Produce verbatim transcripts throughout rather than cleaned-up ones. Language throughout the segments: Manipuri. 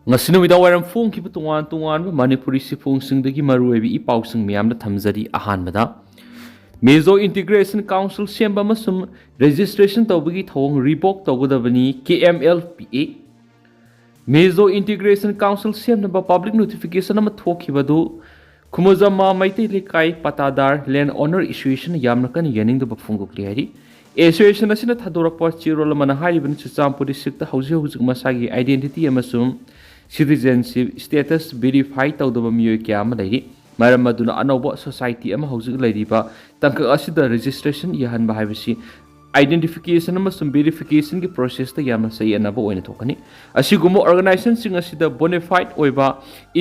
ꯉꯁꯤ ꯅꯨꯃꯤꯗꯥꯡ ꯋꯥꯏꯔꯝ ꯐꯣꯡꯈꯤꯕ ꯇꯣꯉꯥꯟ ꯇꯣꯉꯥꯟꯕ ꯃꯅꯤꯄꯨꯔꯤ ꯁꯤꯐꯣꯡꯁꯤꯡꯗꯒꯤ ꯃꯔꯨꯑꯣꯏꯕ ꯏ ꯄꯥꯎꯁꯤꯡ ꯃꯌꯥꯝꯗ ꯊꯝꯖꯔꯤ꯫ ꯑꯍꯥꯟꯕꯗ, ꯃꯤꯖꯣ ꯏꯟꯇꯤꯒ꯭ꯔꯦꯁꯟ ꯀꯥꯎꯟꯁꯤꯜ ꯁꯦꯝꯕ ꯑꯃꯁꯨꯡ ꯔꯦꯖꯤꯁꯇ꯭ꯔꯦꯁꯟ ꯇꯧꯕꯒꯤ ꯊꯧꯑꯣꯡ ꯔꯤꯚꯣꯛ ꯇꯧꯒꯗꯕꯅꯤ, ꯀꯦ ꯑꯦꯝ ꯑꯦꯜ ꯄꯤ ꯑꯦ꯫ ꯃꯤꯖꯣ ꯏꯟꯇꯤꯒ꯭ꯔꯦꯁꯟ ꯀꯥꯎꯟꯁꯤꯜ ꯁꯦꯝꯅꯕ ꯄꯕ꯭ꯂꯤꯛ ꯅꯣꯇꯤꯐꯤꯀꯦꯁꯟ ꯑꯃ ꯊꯣꯛꯈꯤꯕꯗꯨ ꯈꯨꯃꯨꯖꯝꯃ ꯃꯩꯇꯩ ꯂꯩꯀꯥꯏ ꯄꯇꯥꯗꯥꯔ ꯂꯦꯟ ꯑꯣꯅꯔ ꯑꯦꯁꯣꯁꯤꯌꯦꯁꯟ ꯌꯥꯝꯅ ꯀꯟꯅ ꯌꯥꯅꯤꯡꯗꯕ ꯐꯣꯡꯗꯣꯛꯂꯤ ꯍꯥꯏꯔꯤ꯫ ꯑꯦꯁꯣꯁꯤꯌꯦꯁꯟ ꯑꯁꯤꯅ ꯊꯥꯗꯣꯔꯛꯄ ꯆꯦꯔꯣꯜ ꯑꯃꯅ ꯍꯥꯏꯔꯤꯕꯅꯤ, ꯆꯨꯔꯆꯥꯟꯄꯨꯔ ꯗꯤꯁꯇ꯭ꯔꯤꯛꯇ ꯍꯧꯖꯤꯛ ꯍꯧꯖꯤꯛ ꯃꯁꯥꯒꯤ ꯑꯥꯏꯗꯦꯟꯇꯤꯇꯤ ꯑꯃꯁꯨꯡ ꯁꯤꯇꯤꯖꯦꯟꯁꯤꯞ ꯁ꯭ꯇꯦꯇꯁ ꯚꯦꯔꯤꯐꯥꯏ ꯇꯧꯗꯕ ꯃꯤꯑꯣꯏ ꯀꯌꯥ ꯑꯃ ꯂꯩꯔꯤ꯫ ꯃꯔꯝ ꯑꯗꯨꯅ ꯑꯅꯧꯕ ꯁꯣꯁꯥꯏꯇꯤ ꯑꯃ ꯍꯧꯖꯤꯛ ꯂꯩꯔꯤꯕ ꯇꯥꯡꯀꯛ ꯑꯁꯤꯗ ꯔꯦꯖꯤꯁꯇ꯭ꯔꯦꯁꯟ ꯌꯥꯍꯟꯕ ꯍꯥꯏꯕꯁꯤ ꯑꯥꯏꯗꯦꯟꯇꯤꯐꯤꯀꯦꯁꯟ ꯑꯃꯁꯨꯡ ꯚꯦꯔꯤꯐꯤꯀꯦꯁꯟꯒꯤ ꯄ꯭ꯔꯣꯁꯦꯁꯇ ꯌꯥꯝꯅ ꯆꯌꯦꯠꯅꯕ ꯑꯣꯏꯅ ꯊꯣꯛꯀꯅꯤ꯫ ꯑꯁꯤꯒꯨꯝꯕ ꯑꯣꯔꯒꯅꯥꯏꯖꯦꯁꯟꯁꯤꯡ ꯑꯁꯤꯗ ꯕꯣꯅꯦꯐꯥꯏꯠ ꯑꯣꯏꯕ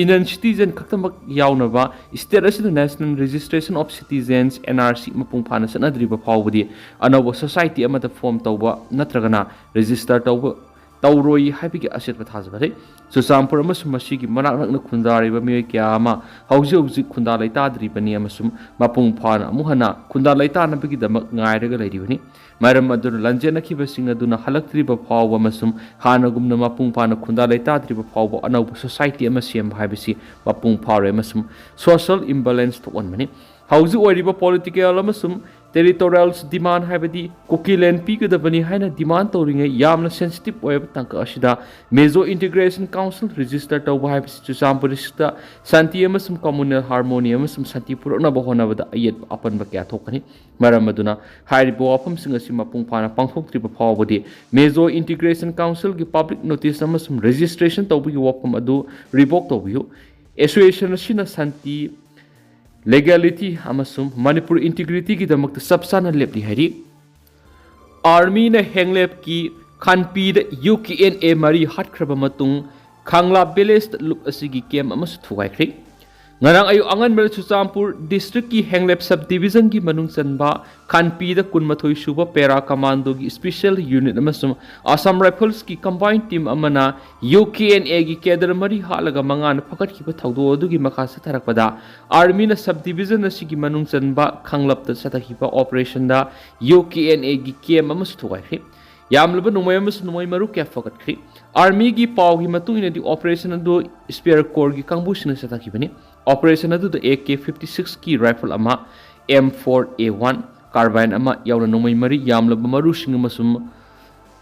ꯏꯟꯗꯤꯌꯟ ꯁꯤꯇꯤꯖꯦꯟ ꯈꯛꯇꯃꯛ ꯌꯥꯎꯅꯕ ꯁ꯭ꯇꯦꯠ ꯑꯁꯤꯗ National Registration of Citizens, N R C, ꯃꯄꯨꯡ ꯐꯥꯅ ꯆꯠꯅꯗ꯭ꯔꯤꯕ ꯐꯥꯎꯕꯗꯤ ꯑꯅꯧꯕ ꯁꯣꯁꯥꯏꯇꯤ ꯑꯃꯗ ꯐꯣꯔꯝ ꯇꯧꯕ ꯅꯠꯇ꯭ꯔꯒꯅ ꯔꯦꯖꯤꯁꯇꯔ ꯇꯧꯕ, ꯇꯧꯔꯣꯏ ꯍꯥꯏꯕꯒꯤ ꯑꯆꯦꯠꯄ ꯊꯥꯖꯕ ꯂꯩ꯫ ꯆꯨꯔꯆꯥꯟꯄꯨꯔ ꯑꯃꯁꯨꯡ ꯃꯁꯤꯒꯤ ꯃꯅꯥꯛ ꯅꯛꯅ ꯈꯨꯟꯗꯥꯔꯤꯕ ꯃꯤꯑꯣꯏ ꯀꯌꯥ ꯑꯃ ꯍꯧꯖꯤꯛ ꯍꯧꯖꯤꯛ ꯈꯨꯟꯗꯥ ꯂꯩꯇꯥꯗ꯭ꯔꯤꯕꯅꯤ ꯑꯃꯁꯨꯡ ꯃꯄꯨꯡ ꯐꯥꯅ ꯑꯃꯨꯛ ꯍꯟꯅ ꯈꯨꯟꯗꯥ ꯂꯩꯇꯥꯅꯕꯒꯤꯗꯃꯛ ꯉꯥꯏꯔꯒ ꯂꯩꯔꯤꯕꯅꯤ꯫ ꯃꯔꯝ ꯑꯗꯨꯅ ꯂꯥꯟꯖꯦꯟꯅꯈꯤꯕꯁꯤꯡ ꯑꯗꯨꯅ ꯍꯜꯂꯛꯇ꯭ꯔꯤꯕ ꯐꯥꯎꯕ ꯑꯃꯁꯨꯡ ꯍꯥꯟꯅꯒꯨꯝꯅ ꯃꯄꯨꯡ ꯐꯥꯅ ꯈꯨꯟꯗꯥ ꯂꯩꯇꯥꯗ꯭ꯔꯤꯕ ꯐꯥꯎꯕ ꯑꯅꯧꯕ ꯁꯣꯁꯥꯏꯇꯤ ꯑꯃ ꯁꯦꯝꯕ ꯍꯥꯏꯕꯁꯤ ꯃꯄꯨꯡ ꯐꯥꯔꯣꯏ ꯑꯃꯁꯨꯡ ꯁꯣꯁꯤꯌꯦꯜ ꯏꯝꯕꯦꯂꯦꯟꯁ ꯊꯣꯛꯍꯟꯕꯅꯤ꯫ ꯍꯧꯖꯤꯛ ꯑꯣꯏꯔꯤꯕ ꯄꯣꯂꯤꯇꯤꯀꯦꯜ ꯑꯃꯁꯨꯡ ꯇꯦꯔꯤꯇꯣꯔꯤꯌꯦꯜ ꯗꯤꯃꯥꯟ, ꯍꯥꯏꯕꯗꯤ ꯀꯨꯀꯤꯂꯦꯟ ꯄꯤꯒꯗꯕꯅꯤ ꯍꯥꯏꯅ ꯗꯤꯃꯥꯟ ꯇꯧꯔꯤꯉꯩ ꯌꯥꯝꯅ ꯁꯦꯟꯁꯤꯇꯤꯚ ꯑꯣꯏꯕ ꯇꯥꯡꯀꯛ ꯑꯁꯤꯗ ꯃꯤꯖꯣ ꯏꯟꯇꯤꯒ꯭ꯔꯦꯁꯟ ꯀꯥꯎꯟꯁꯤꯜ ꯔꯦꯖꯤꯁꯇꯔ ꯇꯧꯕ ꯍꯥꯏꯕꯁꯤ ꯆꯨꯔꯆꯥꯟꯄꯨꯔ ꯗꯤꯁꯇ꯭ꯔꯤꯛꯇ ꯁꯥꯟꯇꯤ ꯑꯃꯁꯨꯡ ꯀꯝꯃꯨꯅꯦꯜ ꯍꯥꯔꯃꯣꯅꯤ ꯑꯃꯁꯨꯡ ꯁꯥꯟꯇꯤ ꯄꯨꯔꯛꯅꯕ ꯍꯣꯠꯅꯕꯗ ꯑꯌꯦꯠꯄ ꯑꯄꯟꯕ ꯀꯌꯥ ꯊꯣꯛꯀꯅꯤ꯫ ꯃꯔꯝ ꯑꯗꯨꯅ ꯍꯥꯏꯔꯤꯕ ꯋꯥꯐꯝꯁꯤꯡ ꯑꯁꯤ ꯃꯄꯨꯡ ꯐꯥꯅ ꯄꯥꯡꯊꯣꯛꯇ꯭ꯔꯤꯕ ꯐꯥꯎꯕꯗꯤ ꯃꯤꯖꯣ ꯏꯟꯇꯤꯒ꯭ꯔꯦꯁꯟ ꯀꯥꯎꯟꯁꯤꯜꯒꯤ ꯄꯕ꯭ꯂꯤꯛ ꯅꯣꯇꯤꯁ ꯑꯃꯁꯨꯡ ꯔꯦꯖꯤꯁꯇ꯭ꯔꯦꯁꯟ ꯇꯧꯕꯒꯤ ꯋꯥꯐꯝ ꯑꯗꯨ ꯔꯤꯚꯣꯛ ꯇꯧꯕꯤꯌꯨ꯫ ꯑꯦꯁꯣꯁꯤꯌꯦꯁꯟ ꯑꯁꯤꯅ ꯁꯥꯟꯇꯤ, ꯂꯤꯒꯦꯂꯤꯇꯤ ꯑꯃꯁꯨꯡ ꯃꯅꯤꯄꯨꯔ ꯏꯟꯇꯤꯒ꯭ꯔꯤꯇꯤꯒꯤꯗꯃꯛꯇ ꯆꯞ ꯆꯥꯅ ꯂꯦꯞꯂꯤ ꯍꯥꯏꯔꯤ꯫ ꯑꯥꯔꯃꯤꯅ ꯍꯦꯡꯂꯦꯞꯀꯤ ꯈꯥꯟꯄꯤꯗ ꯌꯨ ꯀꯦ ꯑꯦꯟ ꯑꯦ ꯃꯔꯤ ꯍꯥꯠꯈ꯭ꯔꯕ ꯃꯇꯨꯡ ꯈꯥꯡꯂꯥ ꯚꯤꯂꯦꯖꯇ ꯂꯨꯞ ꯑꯁꯤꯒꯤ ꯀꯦꯝ ꯑꯃꯁꯨ ꯊꯨꯒꯥꯏꯈ꯭ꯔꯦ꯫ ꯉꯔꯥꯡ ꯑꯌꯨꯛ ꯑꯉꯟꯕꯗ ꯆꯨꯔꯆꯥꯟꯄꯨꯔ ꯗꯤꯁꯇ꯭ꯔꯤꯛꯀꯤ ꯍꯦꯡꯂꯦꯞ ꯁꯕ ꯗꯤꯕꯤꯖꯟꯒꯤ ꯃꯅꯨꯡ ꯆꯟꯕ ꯈꯥꯟꯄꯤꯗ ꯀꯨꯟꯃꯥꯊꯣꯏ ꯁꯨꯕ ꯄꯦꯔꯥ ꯀꯃꯥꯟꯗꯣꯒꯤ ꯁ꯭ꯄꯦꯁꯤꯌꯦꯜ ꯌꯨꯅꯤꯠ ꯑꯃꯁꯨꯡ ꯑꯁꯥꯝ ꯔꯥꯏꯐꯜꯁꯀꯤ ꯀꯝꯕꯥꯏꯟ ꯇꯤꯝ ꯑꯃꯅ ꯌꯨ ꯀꯦ ꯑꯦꯟ ꯑꯦꯒꯤ ꯀꯦꯗꯔ ꯃꯔꯤ ꯍꯥꯠꯂꯒ ꯃꯉꯥꯅ ꯐꯒꯠꯈꯤꯕ ꯊꯧꯗꯣꯛ ꯑꯗꯨꯒꯤ ꯃꯈꯥ ꯆꯠꯊꯔꯛꯄꯗ ꯑꯥꯔꯃꯤꯅ ꯁꯕ ꯗꯤꯕꯤꯖꯟ ꯑꯁꯤꯒꯤ ꯃꯅꯨꯡ ꯆꯟꯕ ꯈꯥꯡꯂꯞꯇ ꯆꯠꯊꯈꯤꯕ ꯑꯣꯄꯔꯦꯁꯟꯗ ꯌꯨ ꯀꯦ ꯑꯦꯟ ꯑꯦꯒꯤ ꯀꯦꯝ ꯑꯃꯁꯨ ꯊꯨꯒꯥꯏꯈ꯭ꯔꯦ꯫ ꯌꯥꯝꯂꯕ ꯅꯣꯡꯃꯩ ꯑꯃꯁꯨꯡ ꯅꯣꯡꯃꯩ ꯃꯔꯨ ꯀꯌꯥ ꯐꯒꯠꯈ꯭ꯔꯤ꯫ ꯑꯥꯔꯃꯤꯒꯤ ꯄꯥꯎꯒꯤ ꯃꯇꯨꯡ ꯏꯟꯅꯗꯤ, ꯑꯣꯄꯔꯦꯁꯟ ꯑꯗꯨ ꯁ꯭ꯄꯦꯌꯔ ꯀꯣꯔꯒꯤ ꯀꯥꯡꯕꯨꯁꯤꯡꯅ ꯆꯠꯊꯈꯤꯕꯅꯤ꯫ ꯑꯣꯄꯔꯦꯁꯟ ꯑꯗꯨꯗ ꯑꯦ ꯀꯦ ꯐꯤꯐꯇꯤ ꯁꯤꯛꯁꯀꯤ ꯔꯥꯏꯐꯜ ꯑꯃ, ꯑꯦꯝ ꯐꯣꯔ ꯑꯦ ꯋꯥꯟ ꯀꯥꯔꯕꯥꯏꯟ ꯑꯃ ꯌꯥꯎꯅ ꯅꯣꯡꯃꯩ ꯃꯔꯤ, ꯌꯥꯝꯂꯕ ꯃꯔꯨꯁꯤꯡ ꯑꯃꯁꯨꯡ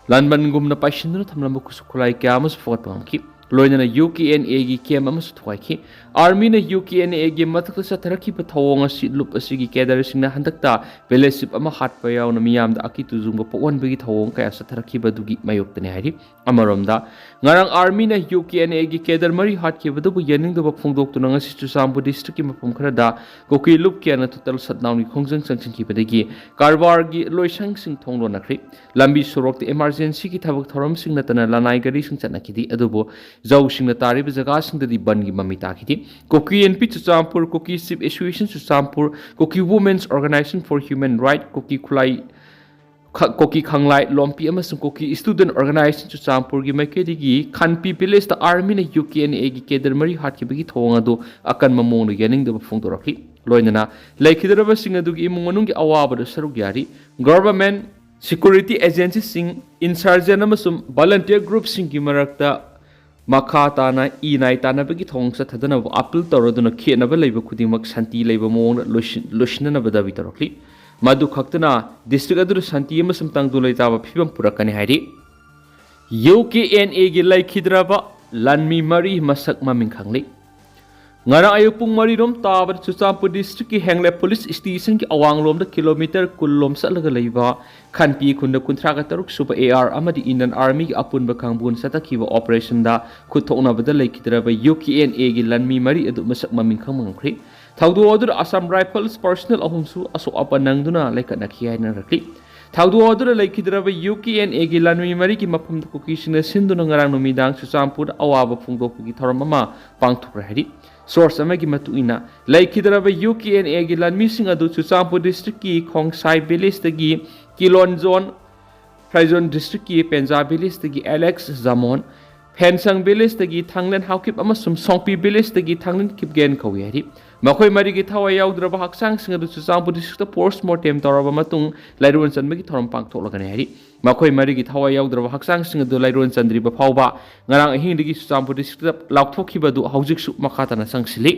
ꯂꯥꯟꯕꯟꯒꯨꯝꯅ ꯄꯥꯏꯁꯤꯟꯗꯨꯅ ꯊꯝꯂꯝꯕ ꯈꯨꯠꯁꯨ ꯈꯨꯠꯂꯥꯏ ꯀꯌꯥ ꯑꯃꯁꯨ ꯐꯒꯠꯄ ꯉꯝꯈꯤ꯫ ꯂꯣꯏꯅꯅ ꯌꯨ ꯀꯦ ꯑꯦꯟ ꯑꯦꯒꯤ ꯀꯦꯝ ꯑꯃꯁꯨ ꯊꯨꯒꯥꯏꯈꯤ꯫ ꯑꯥꯔꯃꯤꯅ ꯌꯨ ꯀꯦ ꯑꯦꯟ ꯑꯦꯒꯤ ꯃꯊꯛꯇ ꯆꯠꯊꯔꯛꯈꯤꯕ ꯊꯧꯑꯣꯡ ꯑꯁꯤ ꯂꯨꯞ ꯑꯁꯤꯒꯤ ꯀꯦꯗꯔꯁꯤꯡꯅ ꯍꯟꯗꯛꯇ ꯚꯤꯂꯦꯖ ꯆꯤꯐ ꯑꯃ ꯍꯥꯠꯄ ꯌꯥꯎꯅ ꯃꯤꯌꯥꯝꯗ ꯑꯀꯤꯕ ꯇꯨꯖꯨꯡꯕ ꯄꯣꯛꯍꯟꯕꯒꯤ ꯊꯧꯑꯣꯡ ꯀꯌꯥ ꯆꯠꯊꯔꯛꯈꯤꯕ ꯑꯗꯨꯒꯤ ꯃꯥꯌꯣꯛꯇꯅꯤ ꯍꯥꯏꯔꯤ꯫ ꯑꯃꯔꯣꯝꯗ, ꯉꯔꯥꯡ ꯑꯥꯔꯃꯤꯅ ꯌꯨ ꯀꯦ ꯑꯦꯟ ꯑꯦꯒꯤ ꯀꯦꯗꯔ ꯃꯔꯤ ꯍꯥꯠꯈꯤꯕꯗꯨꯕꯨ ꯌꯥꯅꯤꯡꯗꯕ ꯐꯣꯡꯗꯣꯛꯇꯨꯅ ꯉꯁꯤ ꯆꯨꯔꯆꯥꯟꯄꯨꯔ ꯗꯤꯁꯇ꯭ꯔꯤꯛꯀꯤ ꯃꯐꯝ ꯈꯔꯗ ꯀꯨꯀꯤ ꯂꯨꯞ ꯀꯌꯥꯅ ꯇꯨꯇꯜ ꯁꯠꯗꯥꯎꯟꯒꯤ ꯈꯣꯡꯖꯪ ꯆꯪꯁꯤꯟꯈꯤꯕꯗꯒꯤ ꯀꯔꯕꯥꯔꯒꯤ ꯂꯣꯏꯁꯪꯁꯤꯡ ꯊꯣꯡ ꯂꯣꯟꯅꯈ꯭ꯔꯤ꯫ ꯂꯝꯕꯤ ꯁꯣꯔꯣꯛꯇ ꯏꯃꯥꯔꯖꯦꯟꯁꯤꯒꯤ ꯊꯕꯛ ꯊꯧꯔꯝꯁꯤꯡ ꯅꯠꯇꯅ ꯂꯅꯥꯏ ꯒꯥꯔꯤꯁꯤꯡ ꯆꯠꯅꯈꯤꯗꯦ꯫ ꯑꯗꯨꯕꯨ ꯖꯧꯁꯤꯡꯅ ꯇꯥꯔꯤꯕ ꯖꯒꯥꯁꯤꯡꯗꯗꯤ ꯕꯟꯒꯤ ꯃꯃꯤ ꯇꯥꯈꯤꯗꯦ꯫ Kuki Inpi Churachandpur, Kuki chief association Churachandpur, Kuki women's organisation for human right, Kuki Khulai ꯈ-, ꯀꯨꯀꯤ ꯈꯪꯂꯥꯏ ꯂꯣꯝꯄꯤ ꯑꯃꯁꯨꯡ ꯀꯨꯀꯤ ꯁ꯭ꯇꯨꯗꯦꯟꯠ ꯑꯣꯔꯒꯅꯥꯏꯖꯦꯁꯟ ꯆꯨꯔꯆꯥꯟꯄꯨꯔꯒꯤ ꯃꯥꯏꯀꯩꯗꯒꯤ ꯈꯥꯟꯄꯤ ꯚꯤꯂꯦꯖꯇ ꯑꯥꯔꯃꯤꯅ ꯌꯨ ꯀꯦ ꯑꯦꯟ ꯑꯦꯒꯤ ꯀꯦꯗꯔ ꯃꯔꯤ ꯍꯥꯠꯈꯤꯕꯒꯤ ꯊꯧꯑꯣꯡ ꯑꯗꯨ ꯑꯀꯟꯕ ꯃꯑꯣꯡꯗ ꯌꯥꯅꯤꯡꯗꯕ ꯐꯣꯡꯗꯣꯔꯛꯈꯤ꯫ ꯂꯣꯏꯅꯅ ꯂꯩꯈꯤꯗ꯭ꯔꯕꯁꯤꯡ ꯑꯗꯨꯒꯤ ꯏꯃꯨꯡ ꯃꯅꯨꯡꯒꯤ ꯑꯋꯥꯕꯗ ꯁꯔꯨꯛ ꯌꯥꯔꯤ꯫ ꯒꯚꯔꯟꯃꯦꯟꯠ, ꯁꯦꯀ꯭ꯌꯨꯔꯤꯇꯤ ꯑꯦꯖꯦꯟꯁꯤꯁꯤꯡ, ꯏꯟꯁꯔꯖꯦꯟꯠ ꯑꯃꯁꯨꯡ ꯚꯣꯂꯨꯟꯇꯤꯌꯔ ꯒ꯭ꯔꯨꯞꯁꯤꯡꯒꯤ ꯃꯔꯛꯇ ꯃꯈꯥ ꯇꯥꯅ ꯏ ꯅꯥꯏ ꯇꯥꯟꯅꯕꯒꯤ ꯊꯧꯑꯣꯡ ꯆꯠꯊꯗꯅꯕ ꯑꯥꯄꯤꯜ ꯇꯧꯔꯗꯨꯅ ꯈꯦꯠꯅꯕ ꯂꯩꯕ ꯈꯨꯗꯤꯡꯃꯛ ꯁꯥꯟꯇꯤ ꯂꯩꯕ ꯃꯑꯣꯡꯗ ꯂꯣꯏꯁꯤꯟ-, ꯂꯣꯏꯁꯤꯟꯅꯅꯕ ꯗꯥꯕꯤ ꯇꯧꯔꯛꯂꯤ꯫ ꯃꯗꯨ ꯈꯛꯇꯅ ꯗꯤꯁꯇ꯭ꯔꯤꯛ ꯑꯗꯨꯗ ꯁꯥꯟꯇꯤ ꯑꯃꯁꯨꯡ ꯇꯪꯗꯨ ꯂꯩꯇꯥꯕ ꯐꯤꯕꯝ ꯄꯨꯔꯛꯀꯅꯤ ꯍꯥꯏꯔꯤ꯫ ꯌꯨ ꯀꯦ ꯑꯦꯟ ꯑꯦꯒꯤ ꯂꯩꯈꯤꯗ꯭ꯔꯕ ꯂꯥꯟꯃꯤ ꯃꯔꯤ ꯃꯁꯛ ꯃꯃꯤꯡ ꯈꯪꯂꯤ꯫ ꯉꯔꯥꯡ ꯑꯌꯨꯛ ꯄꯨꯡ ꯃꯔꯤꯔꯣꯝ ꯇꯥꯕꯗ ꯆꯨꯔꯆꯥꯟꯄꯨꯔ ꯗꯤꯁꯇ꯭ꯔꯤꯛꯀꯤ ꯍꯦꯡꯂꯦ ꯄꯨꯂꯤꯁ ꯁ꯭ꯇꯦꯁꯟꯒꯤ ꯑꯋꯥꯡꯂꯣꯝꯗ ꯀꯤꯂꯣꯃꯤꯇꯔ ꯀꯨꯟ ꯂꯣꯝ ꯆꯠꯂꯒ ꯂꯩꯕ ꯈꯥꯟꯄꯤ ꯈꯨꯟꯗ ꯀꯨꯟꯊ꯭ꯔꯥꯒ ꯇꯔꯨꯛ ꯁꯨꯕ ꯑꯦ ꯑꯥꯔ ꯑꯃꯗꯤ ꯏꯟꯗꯤꯌꯟ ꯑꯥꯔꯃꯤꯒꯤ ꯑꯄꯨꯟꯕ ꯀꯥꯡꯕꯨꯅ ꯆꯠꯊꯈꯤꯕ ꯑꯣꯄꯔꯦꯁꯟꯗ ꯈꯨꯠ ꯊꯣꯛꯅꯕꯗ ꯂꯩꯈꯤꯗ꯭ꯔꯕ ꯌꯨ ꯀꯦ ꯑꯦꯟ ꯑꯦꯒꯤ ꯂꯥꯟꯃꯤ ꯃꯔꯤ ꯑꯗꯨ ꯃꯁꯛ ꯃꯃꯤꯡ ꯈꯪꯕ ꯉꯝꯈ꯭ꯔꯤ꯫ ꯊꯧꯗꯣꯛ ꯑꯗꯨꯗ ꯑꯁꯥꯝ ꯔꯥꯏꯐꯜꯁ ꯄꯔꯁꯅꯦꯜ ꯑꯍꯨꯝꯁꯨ ꯑꯁꯣꯛ ꯑꯄꯟ ꯅꯪꯗꯨꯅ ꯂꯩꯈꯠꯅꯈꯤ ꯍꯥꯏꯅ ꯍꯥꯏꯔꯛꯂꯤ꯫ ꯊꯧꯗꯣꯛ ꯑꯗꯨꯗ ꯂꯩꯈꯤꯗ꯭ꯔꯕ ꯌꯨ ꯀꯦ ꯑꯦꯟ ꯑꯦꯒꯤ ꯂꯥꯟꯃꯤ ꯃꯔꯤꯒꯤ ꯃꯐꯝꯗ ꯀꯨꯀꯤꯁꯤꯡꯅ ꯁꯤꯟꯗꯨꯅ ꯉꯔꯥꯡ ꯅꯨꯃꯤꯗꯥꯡ ꯆꯨꯔꯆꯥꯟꯄꯨꯔꯗ ꯑꯋꯥꯕ ꯐꯣꯡꯗꯣꯛꯄꯒꯤ ꯊꯧꯔꯝ ꯑꯃ ꯄꯥꯡꯊꯣꯛꯈ꯭ꯔꯦ ꯍꯥꯏꯔꯤ꯫ ꯁꯣꯔꯁ ꯑꯃꯒꯤ ꯃꯇꯨꯡ ꯏꯟꯅ, ꯂꯩꯈꯤꯗ꯭ꯔꯕ ꯌꯨ ꯀꯦ ꯑꯦꯟ ꯑꯦꯒꯤ ꯂꯥꯟꯃꯤꯁꯤꯡ ꯑꯗꯨ ꯆꯨꯔꯆꯥꯟꯄꯨꯔ ꯗꯤꯁꯇ꯭ꯔꯤꯛꯀꯤ ꯈꯣꯡꯁꯥꯏ ꯚꯤꯂꯦꯖꯇꯒꯤ ꯀꯤꯂꯣꯟꯖꯣꯟ, ꯐ꯭ꯔꯥꯏꯖꯣꯟ ꯗꯤꯁꯇ꯭ꯔꯤꯛꯀꯤ ꯄꯦꯟꯖꯥ ꯚꯤꯂꯦꯖꯇꯒꯤ ꯑꯦꯂꯦꯛꯁ ꯖꯥꯃꯣꯟ, ꯐꯦꯟꯁꯪ ꯚꯤꯂꯦꯖꯇꯒꯤ ꯊꯥꯡꯂꯦꯟ ꯍꯥꯎꯀꯤꯞ ꯑꯃꯁꯨꯡ ꯁꯣꯡꯄꯤ ꯚꯤꯂꯦꯖꯇꯒꯤ ꯊꯥꯡꯂꯦꯟ ꯀꯤꯞꯒꯦꯟ ꯀꯧꯏ ꯍꯥꯏꯔꯤ꯫ ꯃꯈꯣꯏ ꯃꯔꯤꯒꯤ ꯊꯋꯥꯏ ꯌꯥꯎꯗ꯭ꯔꯕ ꯍꯛꯆꯥꯡꯁꯤꯡ ꯑꯗꯨ ꯆꯨꯔꯆꯥꯟꯄꯨꯔ ꯗꯤꯁꯇ꯭ꯔꯤꯛꯇ ꯄꯣꯁꯃꯣꯔꯇꯦꯝ ꯇꯧꯔꯕ ꯃꯇꯨꯡ ꯂꯥꯏꯔꯣꯟ ꯆꯟꯕꯒꯤ ꯊꯧꯔꯝ ꯄꯥꯡꯊꯣꯛꯂꯒꯅꯤ ꯍꯥꯏꯔꯤ꯫ ꯃꯈꯣꯏ ꯃꯔꯤꯒꯤ ꯊꯋꯥꯏ ꯌꯥꯎꯗ꯭ꯔꯕ ꯍꯛꯆꯥꯡꯁꯤꯡ ꯑꯗꯨ ꯂꯥꯏꯔꯣꯟ ꯆꯟꯗ꯭ꯔꯤꯕ ꯐꯥꯎꯕ ꯉꯔꯥꯡ ꯑꯍꯤꯡꯗꯒꯤ ꯆꯨꯔꯆꯥꯟꯄꯨꯔ ꯗꯤꯁꯇ꯭ꯔꯤꯛꯇ ꯂꯥꯎꯊꯣꯛꯈꯤꯕ ꯑꯗꯨ ꯍꯧꯖꯤꯛꯁꯨ ꯃꯈꯥ ꯇꯥꯅ ꯆꯪꯁꯤꯜꯂꯤ꯫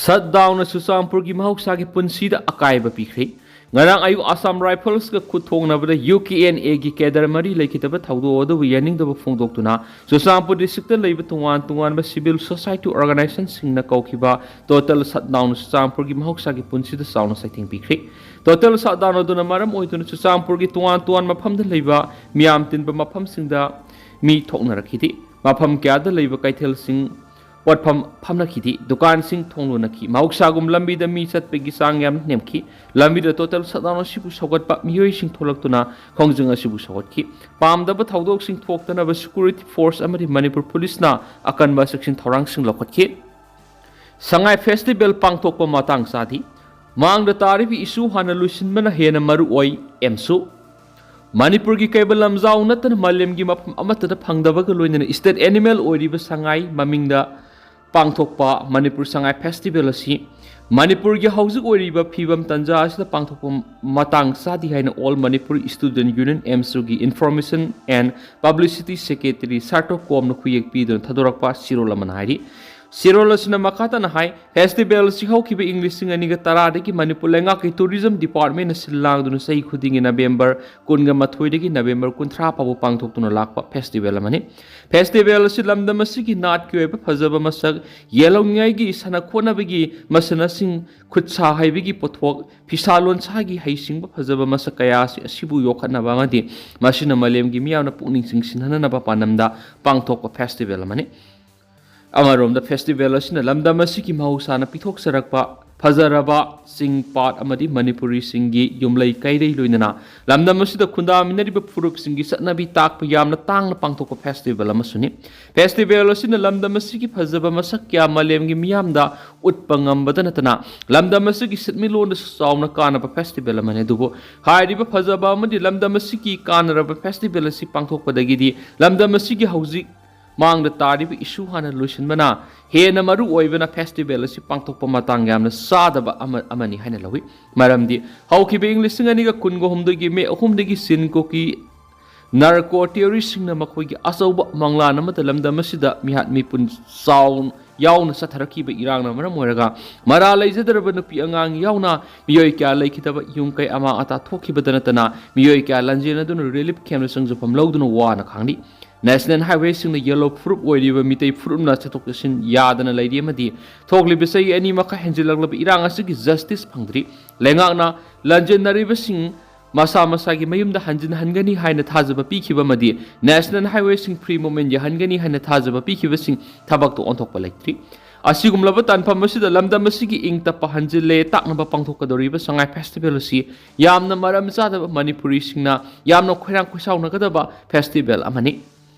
ꯁꯠꯗꯥꯎꯟꯅ ꯆꯨꯔꯆꯥꯟꯄꯨꯔꯒꯤ ꯃꯍꯧꯁꯥꯒꯤ ꯄꯨꯟꯁꯤꯗ ꯑꯀꯥꯏꯕ ꯄꯤꯈ꯭ꯔꯦ꯫ ꯉꯔꯥꯡ ꯑꯌꯨꯛ ꯑꯁꯥꯝ ꯔꯥꯏꯐꯜꯁꯀ ꯈꯨꯠ ꯊꯣꯛꯅꯕꯗ ꯌꯨ ꯀꯦ ꯑꯦꯟ ꯑꯦꯒꯤ ꯀꯦꯗꯔ ꯃꯔꯤ ꯂꯩꯈꯤꯗꯕ ꯊꯧꯗꯣꯛ ꯑꯗꯨꯕꯨ ꯌꯥꯅꯤꯡꯗꯕ ꯐꯣꯡꯗꯣꯛꯇꯨꯅ ꯆꯨꯔꯆꯥꯟꯄꯨꯔ ꯗꯤꯁꯇ꯭ꯔꯤꯛꯇ ꯂꯩꯕ ꯇꯣꯉꯥꯟ ꯇꯣꯉꯥꯟꯕ ꯁꯤꯚꯤꯜ ꯁꯣꯁꯥꯏꯇꯤ ꯑꯣꯔꯒꯅꯥꯏꯖꯦꯁꯟꯁꯤꯡꯅ ꯀꯧꯈꯤꯕ ꯇꯣꯇꯦꯜ ꯁꯠꯗꯥꯎꯟꯅ ꯆꯨꯔꯆꯥꯟꯄꯨꯔꯒꯤ ꯃꯍꯧꯁꯥꯒꯤ ꯄꯨꯟꯁꯤꯗ ꯆꯥꯎꯅ ꯆꯩꯊꯦꯡ ꯄꯤꯈ꯭ꯔꯦ꯫ ꯇꯣꯇꯦꯜ ꯁꯠꯗꯥꯎꯟ ꯑꯗꯨꯅ ꯃꯔꯝ ꯑꯣꯏꯗꯨꯅ ꯆꯨꯔꯆꯥꯟꯄꯨꯔꯒꯤ ꯇꯣꯉꯥꯟ ꯇꯣꯉꯥꯟꯕ ꯃꯐꯝꯗ ꯂꯩꯕ ꯃꯤꯌꯥꯝ ꯇꯤꯟꯕ ꯃꯐꯝꯁꯤꯡꯗ ꯃꯤ ꯊꯣꯛꯅꯔꯛꯈꯤꯗꯦ꯫ ꯃꯐꯝ ꯀꯌꯥꯗ ꯂꯩꯕ ꯀꯩꯊꯦꯜꯁꯤꯡ ꯄꯣꯠꯐꯝ ꯐꯝꯅꯈꯤꯗꯦ꯫ ꯗꯨꯀꯥꯟꯁꯤꯡ ꯊꯣꯡ ꯂꯣꯟꯅꯈꯤ꯫ ꯃꯍꯧꯁꯥꯒꯨꯝ ꯂꯝꯕꯤꯗ ꯃꯤ ꯆꯠꯄꯒꯤ ꯆꯥꯡ ꯌꯥꯝꯅ ꯅꯦꯝꯈꯤ꯫ ꯂꯝꯕꯤꯗ ꯇꯣꯇꯦꯜ ꯁꯠꯗꯥꯎꯟ ꯑꯁꯤꯕꯨ ꯁꯧꯒꯠꯄ ꯃꯤꯑꯣꯏꯁꯤꯡ ꯊꯣꯛꯂꯛꯇꯨꯅ ꯈꯣꯡꯖꯪ ꯑꯁꯤꯕꯨ ꯁꯧꯒꯠꯈꯤ꯫ ꯄꯥꯝꯗꯕ ꯊꯧꯗꯣꯛꯁꯤꯡ ꯊꯣꯛꯇꯅꯕ ꯁꯦꯀ꯭ꯌꯨꯔꯤꯇꯤ ꯐꯣꯔꯁ ꯑꯃꯗꯤ ꯃꯅꯤꯄꯨꯔ ꯄꯨꯂꯤꯁꯅ ꯑꯀꯟꯕ ꯆꯦꯛꯁꯤꯟ ꯊꯧꯔꯥꯡꯁꯤꯡ ꯂꯧꯈꯠꯈꯤ꯫ ꯁꯉꯥꯏ ꯐꯦꯁꯇꯤꯚꯦꯜ ꯄꯥꯡꯊꯣꯛꯄ ꯃꯇꯥꯡ ꯆꯥꯗꯤ꯫ ꯃꯥꯡꯗ ꯇꯥꯔꯤꯕ ꯏꯁꯨ ꯍꯥꯟꯅ ꯂꯣꯏꯁꯤꯟꯕꯅ ꯍꯦꯟꯅ ꯃꯔꯨ ꯑꯣꯏ, ꯑꯦꯝꯁꯨ꯫ ꯃꯅꯤꯄꯨꯔꯒꯤ ꯀꯩꯕꯨꯜ ꯂꯝꯖꯥꯎ ꯅꯠꯇꯅ ꯃꯥꯂꯦꯝꯒꯤ ꯃꯐꯝ ꯑꯃꯠꯇꯗ ꯐꯪꯗꯕꯒ ꯂꯣꯏꯅꯅ ꯁ꯭ꯇꯦꯠ ꯑꯦꯅꯤꯃꯦꯜ ꯑꯣꯏꯔꯤꯕ ꯁꯉꯥꯏ ꯃꯃꯤꯡꯗ ꯄꯥꯡꯊꯣꯛꯄ ꯃꯅꯤꯄꯨꯔ ꯁꯉꯥꯏ ꯐꯦꯁꯇꯤꯚꯦꯜ ꯑꯁꯤ ꯃꯅꯤꯄꯨꯔꯒꯤ ꯍꯧꯖꯤꯛ ꯑꯣꯏꯔꯤꯕ ꯐꯤꯕꯝ ꯇꯟꯖꯥ ꯑꯁꯤꯗ ꯄꯥꯡꯊꯣꯛꯄ ꯃꯇꯥꯡ ꯆꯥꯗꯦ ꯍꯥꯏꯅ All Manipur Student Union, ꯑꯦꯝꯁꯨꯒꯤ Information and Publicity Secretary ꯁꯥꯔꯇꯣ ꯀꯣꯝꯅ ꯈꯨꯌꯦꯛ ꯄꯤꯗꯨꯅ ꯊꯥꯗꯣꯔꯛꯄ ꯆꯦꯔꯣꯜ ꯑꯃꯅ ꯍꯥꯏꯔꯤ꯫ ꯆꯦꯔꯣꯜ ꯑꯁꯤꯅ ꯃꯈꯥ ꯇꯥꯅ ꯍꯥꯏ, ꯐꯦꯁꯇꯤꯚꯦꯜ ꯑꯁꯤ ꯍꯧꯈꯤꯕ ꯏꯪ ꯂꯤꯁꯤꯡ ꯑꯅꯤꯒ ꯇꯔꯥꯗꯒꯤ ꯃꯅꯤꯄꯨꯔ ꯂꯩꯉꯥꯛꯀꯤ ꯇꯨꯔꯤꯖꯝ ꯗꯤꯄꯥꯔꯠꯃꯦꯟꯅ ꯁꯤꯜ ꯂꯥꯡꯗꯨꯅ ꯆꯍꯤ ꯈꯨꯗꯤꯡꯒꯤ ꯅꯕꯦꯝꯕꯔ ꯀꯨꯟꯒ ꯃꯥꯊꯣꯏꯗꯒꯤ ꯅꯕꯦꯝꯕꯔ ꯀꯨꯟꯊ꯭ꯔꯥ ꯐꯥꯎꯕ ꯄꯥꯡꯊꯣꯛꯇꯨꯅ ꯂꯥꯛꯄ ꯐꯦꯁꯇꯤꯚꯦꯜ ꯑꯃꯅꯤ꯫ ꯐꯦꯁꯇꯤꯚꯦꯜ ꯑꯁꯤ ꯂꯝꯗꯝ ꯑꯁꯤꯒꯤ ꯅꯥꯠꯀꯤ ꯑꯣꯏꯕ ꯐꯖꯕ ꯃꯁꯛ ꯌꯦꯜꯍꯧꯅꯤꯡꯉꯥꯏꯒꯤ ꯁꯥꯟꯅ ꯈꯣꯠꯅꯕꯒꯤ ꯃꯁꯥꯟꯅꯁꯤꯡ, ꯈꯨꯠ ꯁꯥ ꯍꯩꯕꯒꯤ ꯄꯣꯠꯊꯣꯛ, ꯐꯤꯁꯥ ꯂꯣꯟꯁꯥꯒꯤ ꯍꯩꯁꯤꯡꯕ ꯐꯖꯕ ꯃꯁꯛ ꯀꯌꯥ ꯑꯁꯤ, ꯑꯁꯤꯕꯨ ꯌꯣꯛꯈꯠꯅꯕ ꯑꯃꯗꯤ ꯃꯁꯤꯅ ꯃꯥꯂꯦꯝꯒꯤ ꯃꯤꯌꯥꯝꯅ ꯄꯨꯛꯅꯤꯡ ꯆꯤꯡꯁꯤꯟꯍꯟꯅꯕ ꯄꯥꯟꯗꯝꯗ ꯄꯥꯡꯊꯣꯛꯄ ꯐꯦꯁꯇꯤꯚꯦꯜ ꯑꯃꯅꯤ꯫ ꯑꯃꯔꯣꯝꯗ ꯐꯦꯁꯇꯤꯚꯦꯜ ꯑꯁꯤꯅ ꯂꯝꯗꯝ ꯑꯁꯤꯒꯤ ꯃꯍꯧꯁꯥꯅ ꯄꯤꯊꯣꯛꯆꯔꯛꯄ ꯐꯖꯔꯕ ꯆꯤꯡ ꯄꯥꯠ ꯑꯃꯗꯤ ꯃꯅꯤꯄꯨꯔꯤꯁꯤꯡꯒꯤ ꯌꯨꯝꯂꯩ ꯀꯩꯔꯩ ꯂꯣꯏꯅꯅ ꯂꯝꯗꯝ ꯑꯁꯤꯗ ꯈꯨꯟꯗꯥꯃꯤꯟꯅꯔꯤꯕ ꯐꯨꯔꯨꯞꯁꯤꯡꯒꯤ ꯆꯠꯅꯕꯤ ꯇꯥꯛꯄ ꯌꯥꯝꯅ ꯇꯥꯡꯅ ꯄꯥꯡꯊꯣꯛꯄ ꯐꯦꯁꯇꯤꯚꯦꯜ ꯑꯃꯁꯨꯅꯤ꯫ ꯐꯦꯁꯇꯤꯚꯦꯜ ꯑꯁꯤꯅ ꯂꯝꯗꯝ ꯑꯁꯤꯒꯤ ꯐꯖꯕ ꯃꯁꯛ ꯀꯌꯥ ꯃꯥꯂꯦꯝꯒꯤ ꯃꯤꯌꯥꯝꯗ ꯎꯠꯄ ꯉꯝꯕꯗ ꯅꯠꯇꯅ ꯂꯝꯗꯝ ꯑꯁꯤꯒꯤ ꯁꯤꯟꯃꯤꯠꯂꯣꯟꯗꯁꯨ ꯆꯥꯎꯅ ꯀꯥꯟꯅꯕ ꯐꯦꯁꯇꯤꯚꯦꯜ ꯑꯃꯅꯤ꯫ ꯑꯗꯨꯕꯨ ꯍꯥꯏꯔꯤꯕ ꯐꯖꯕ ꯑꯃꯗꯤ ꯂꯝꯗꯝ ꯑꯁꯤꯒꯤ ꯀꯥꯟꯅꯔꯕ ꯐꯦꯁꯇꯤꯚꯦꯜ ꯑꯁꯤ ꯄꯥꯡꯊꯣꯛꯄꯗꯒꯤꯗꯤ ꯂꯝꯗꯝ ꯑꯁꯤꯒꯤ ꯍꯧꯖꯤꯛ ꯃꯥꯡꯗ ꯇꯥꯔꯤꯕ issue ꯍꯥꯟꯅ ꯂꯣꯏꯁꯤꯟꯕꯅ ꯍꯦꯟꯅ ꯃꯔꯨ ꯑꯣꯏꯕꯅ festival ꯑꯁꯤ ꯄꯥꯡꯊꯣꯛꯄ ꯃꯇꯥꯡ ꯌꯥꯝꯅ ꯆꯥꯗꯕ ꯑꯃ, ꯑꯃꯅꯤ ꯍꯥꯏꯅ ꯂꯧꯏ꯫ ꯃꯔꯝꯗꯤ ꯍꯧꯈꯤꯕ ꯏꯪ ꯂꯤꯁꯤꯡ ꯑꯅꯤꯒ ꯀꯨꯟꯒ ꯍꯨꯝꯗꯣꯏꯒꯤ ꯃꯦ ꯑꯍꯨꯝꯗꯒꯤ ꯆꯤꯟ ꯀꯨꯀꯤ narco terroristꯁꯤꯡꯅ ꯃꯈꯣꯏꯒꯤ ꯑꯆꯧꯕ ꯃꯪꯂꯥꯟ ꯑꯃꯗ ꯂꯝꯗꯝ ꯑꯁꯤꯗ ꯃꯤꯍꯥꯠ ꯃꯤꯄꯨꯟ ꯆꯥꯎ-, ꯌꯥꯎꯅ ꯆꯠꯊꯔꯛꯈꯤꯕ ꯏꯔꯥꯡꯅ ꯃꯔꯝ ꯑꯣꯏꯔꯒ ꯃꯔꯥ ꯂꯩꯖꯗ꯭ꯔꯕ ꯅꯨꯄꯤ ꯑꯉꯥꯡ ꯌꯥꯎꯅ ꯃꯤꯑꯣꯏ ꯀꯌꯥ ꯂꯩꯈꯤꯗꯕ, ꯌꯨꯝ ꯀꯩ ꯑꯃꯥꯡ ꯑꯇꯥ ꯊꯣꯛꯈꯤꯕꯗ ꯅꯠꯇꯅ ꯃꯤꯑꯣꯏ ꯀꯌꯥ ꯂꯥꯟꯖꯦꯟꯅꯗꯨꯅ relief campꯇ ꯆꯪꯖꯐꯝ ꯂꯧꯗꯨꯅ ꯋꯥꯅ ꯈꯥꯡꯂꯤ꯫ National Highwayꯁꯤꯡꯅ yellow ꯐꯨꯔꯨꯞ ꯑꯣꯏꯔꯤꯕ ꯃꯤꯇꯩ ꯐꯨꯔꯨꯞꯅ ꯆꯠꯊꯣꯛ ꯆꯠꯁꯤꯟ ꯌꯥꯗꯅ ꯂꯩꯔꯤ ꯑꯃꯗꯤ ꯊꯣꯛꯂꯤꯕ ꯆꯍꯤ ꯑꯅꯤ ꯃꯈꯥꯏ ꯍꯦꯟꯖꯤꯜꯂꯛꯂꯕ ꯏꯔꯥꯡ ꯑꯁꯤꯒꯤ justice ꯐꯪꯗ꯭ꯔꯤ꯫ ꯂꯩꯉꯥꯛꯅ ꯂꯥꯟꯖꯦꯟꯅꯔꯤꯕꯁꯤꯡ ꯃꯁꯥ ꯃꯁꯥꯒꯤ ꯃꯌꯨꯝꯗ ꯍꯟꯖꯤꯟꯍꯟꯒꯅꯤ ꯍꯥꯏꯅ ꯊꯥꯖꯕ ꯄꯤꯈꯤꯕ ꯑꯃꯗꯤ National Highwayꯁꯤꯡ free movement ꯌꯥꯍꯟꯒꯅꯤ ꯍꯥꯏꯅ ꯊꯥꯖꯕ ꯄꯤꯈꯤꯕꯁꯤꯡ ꯊꯕꯛꯇ ꯑꯣꯟꯊꯣꯛꯄ ꯂꯩꯇ꯭ꯔꯤ꯫ ꯑꯁꯤꯒꯨꯝꯂꯕ ꯇꯥꯟꯐꯝ ꯑꯁꯤꯗ ꯂꯝꯗꯝ ꯑꯁꯤꯒꯤ ꯏꯪ ꯇꯞꯄ ꯍꯟꯖꯤꯜꯂꯦ ꯇꯥꯛꯅꯕ ꯄꯥꯡꯊꯣꯛꯀꯗꯧꯔꯤꯕ ꯁꯉꯥꯏ festival ꯑꯁꯤ ꯌꯥꯝꯅ ꯃꯔꯝ ꯆꯥꯗꯕ ꯃꯅꯤꯄꯨꯔꯤꯁꯤꯡꯅ ꯌꯥꯝꯅ ꯈꯣꯏꯔꯥꯡ ꯈꯣꯏꯁꯥꯎꯅꯒꯗꯕ festival ꯑꯃꯅꯤ꯫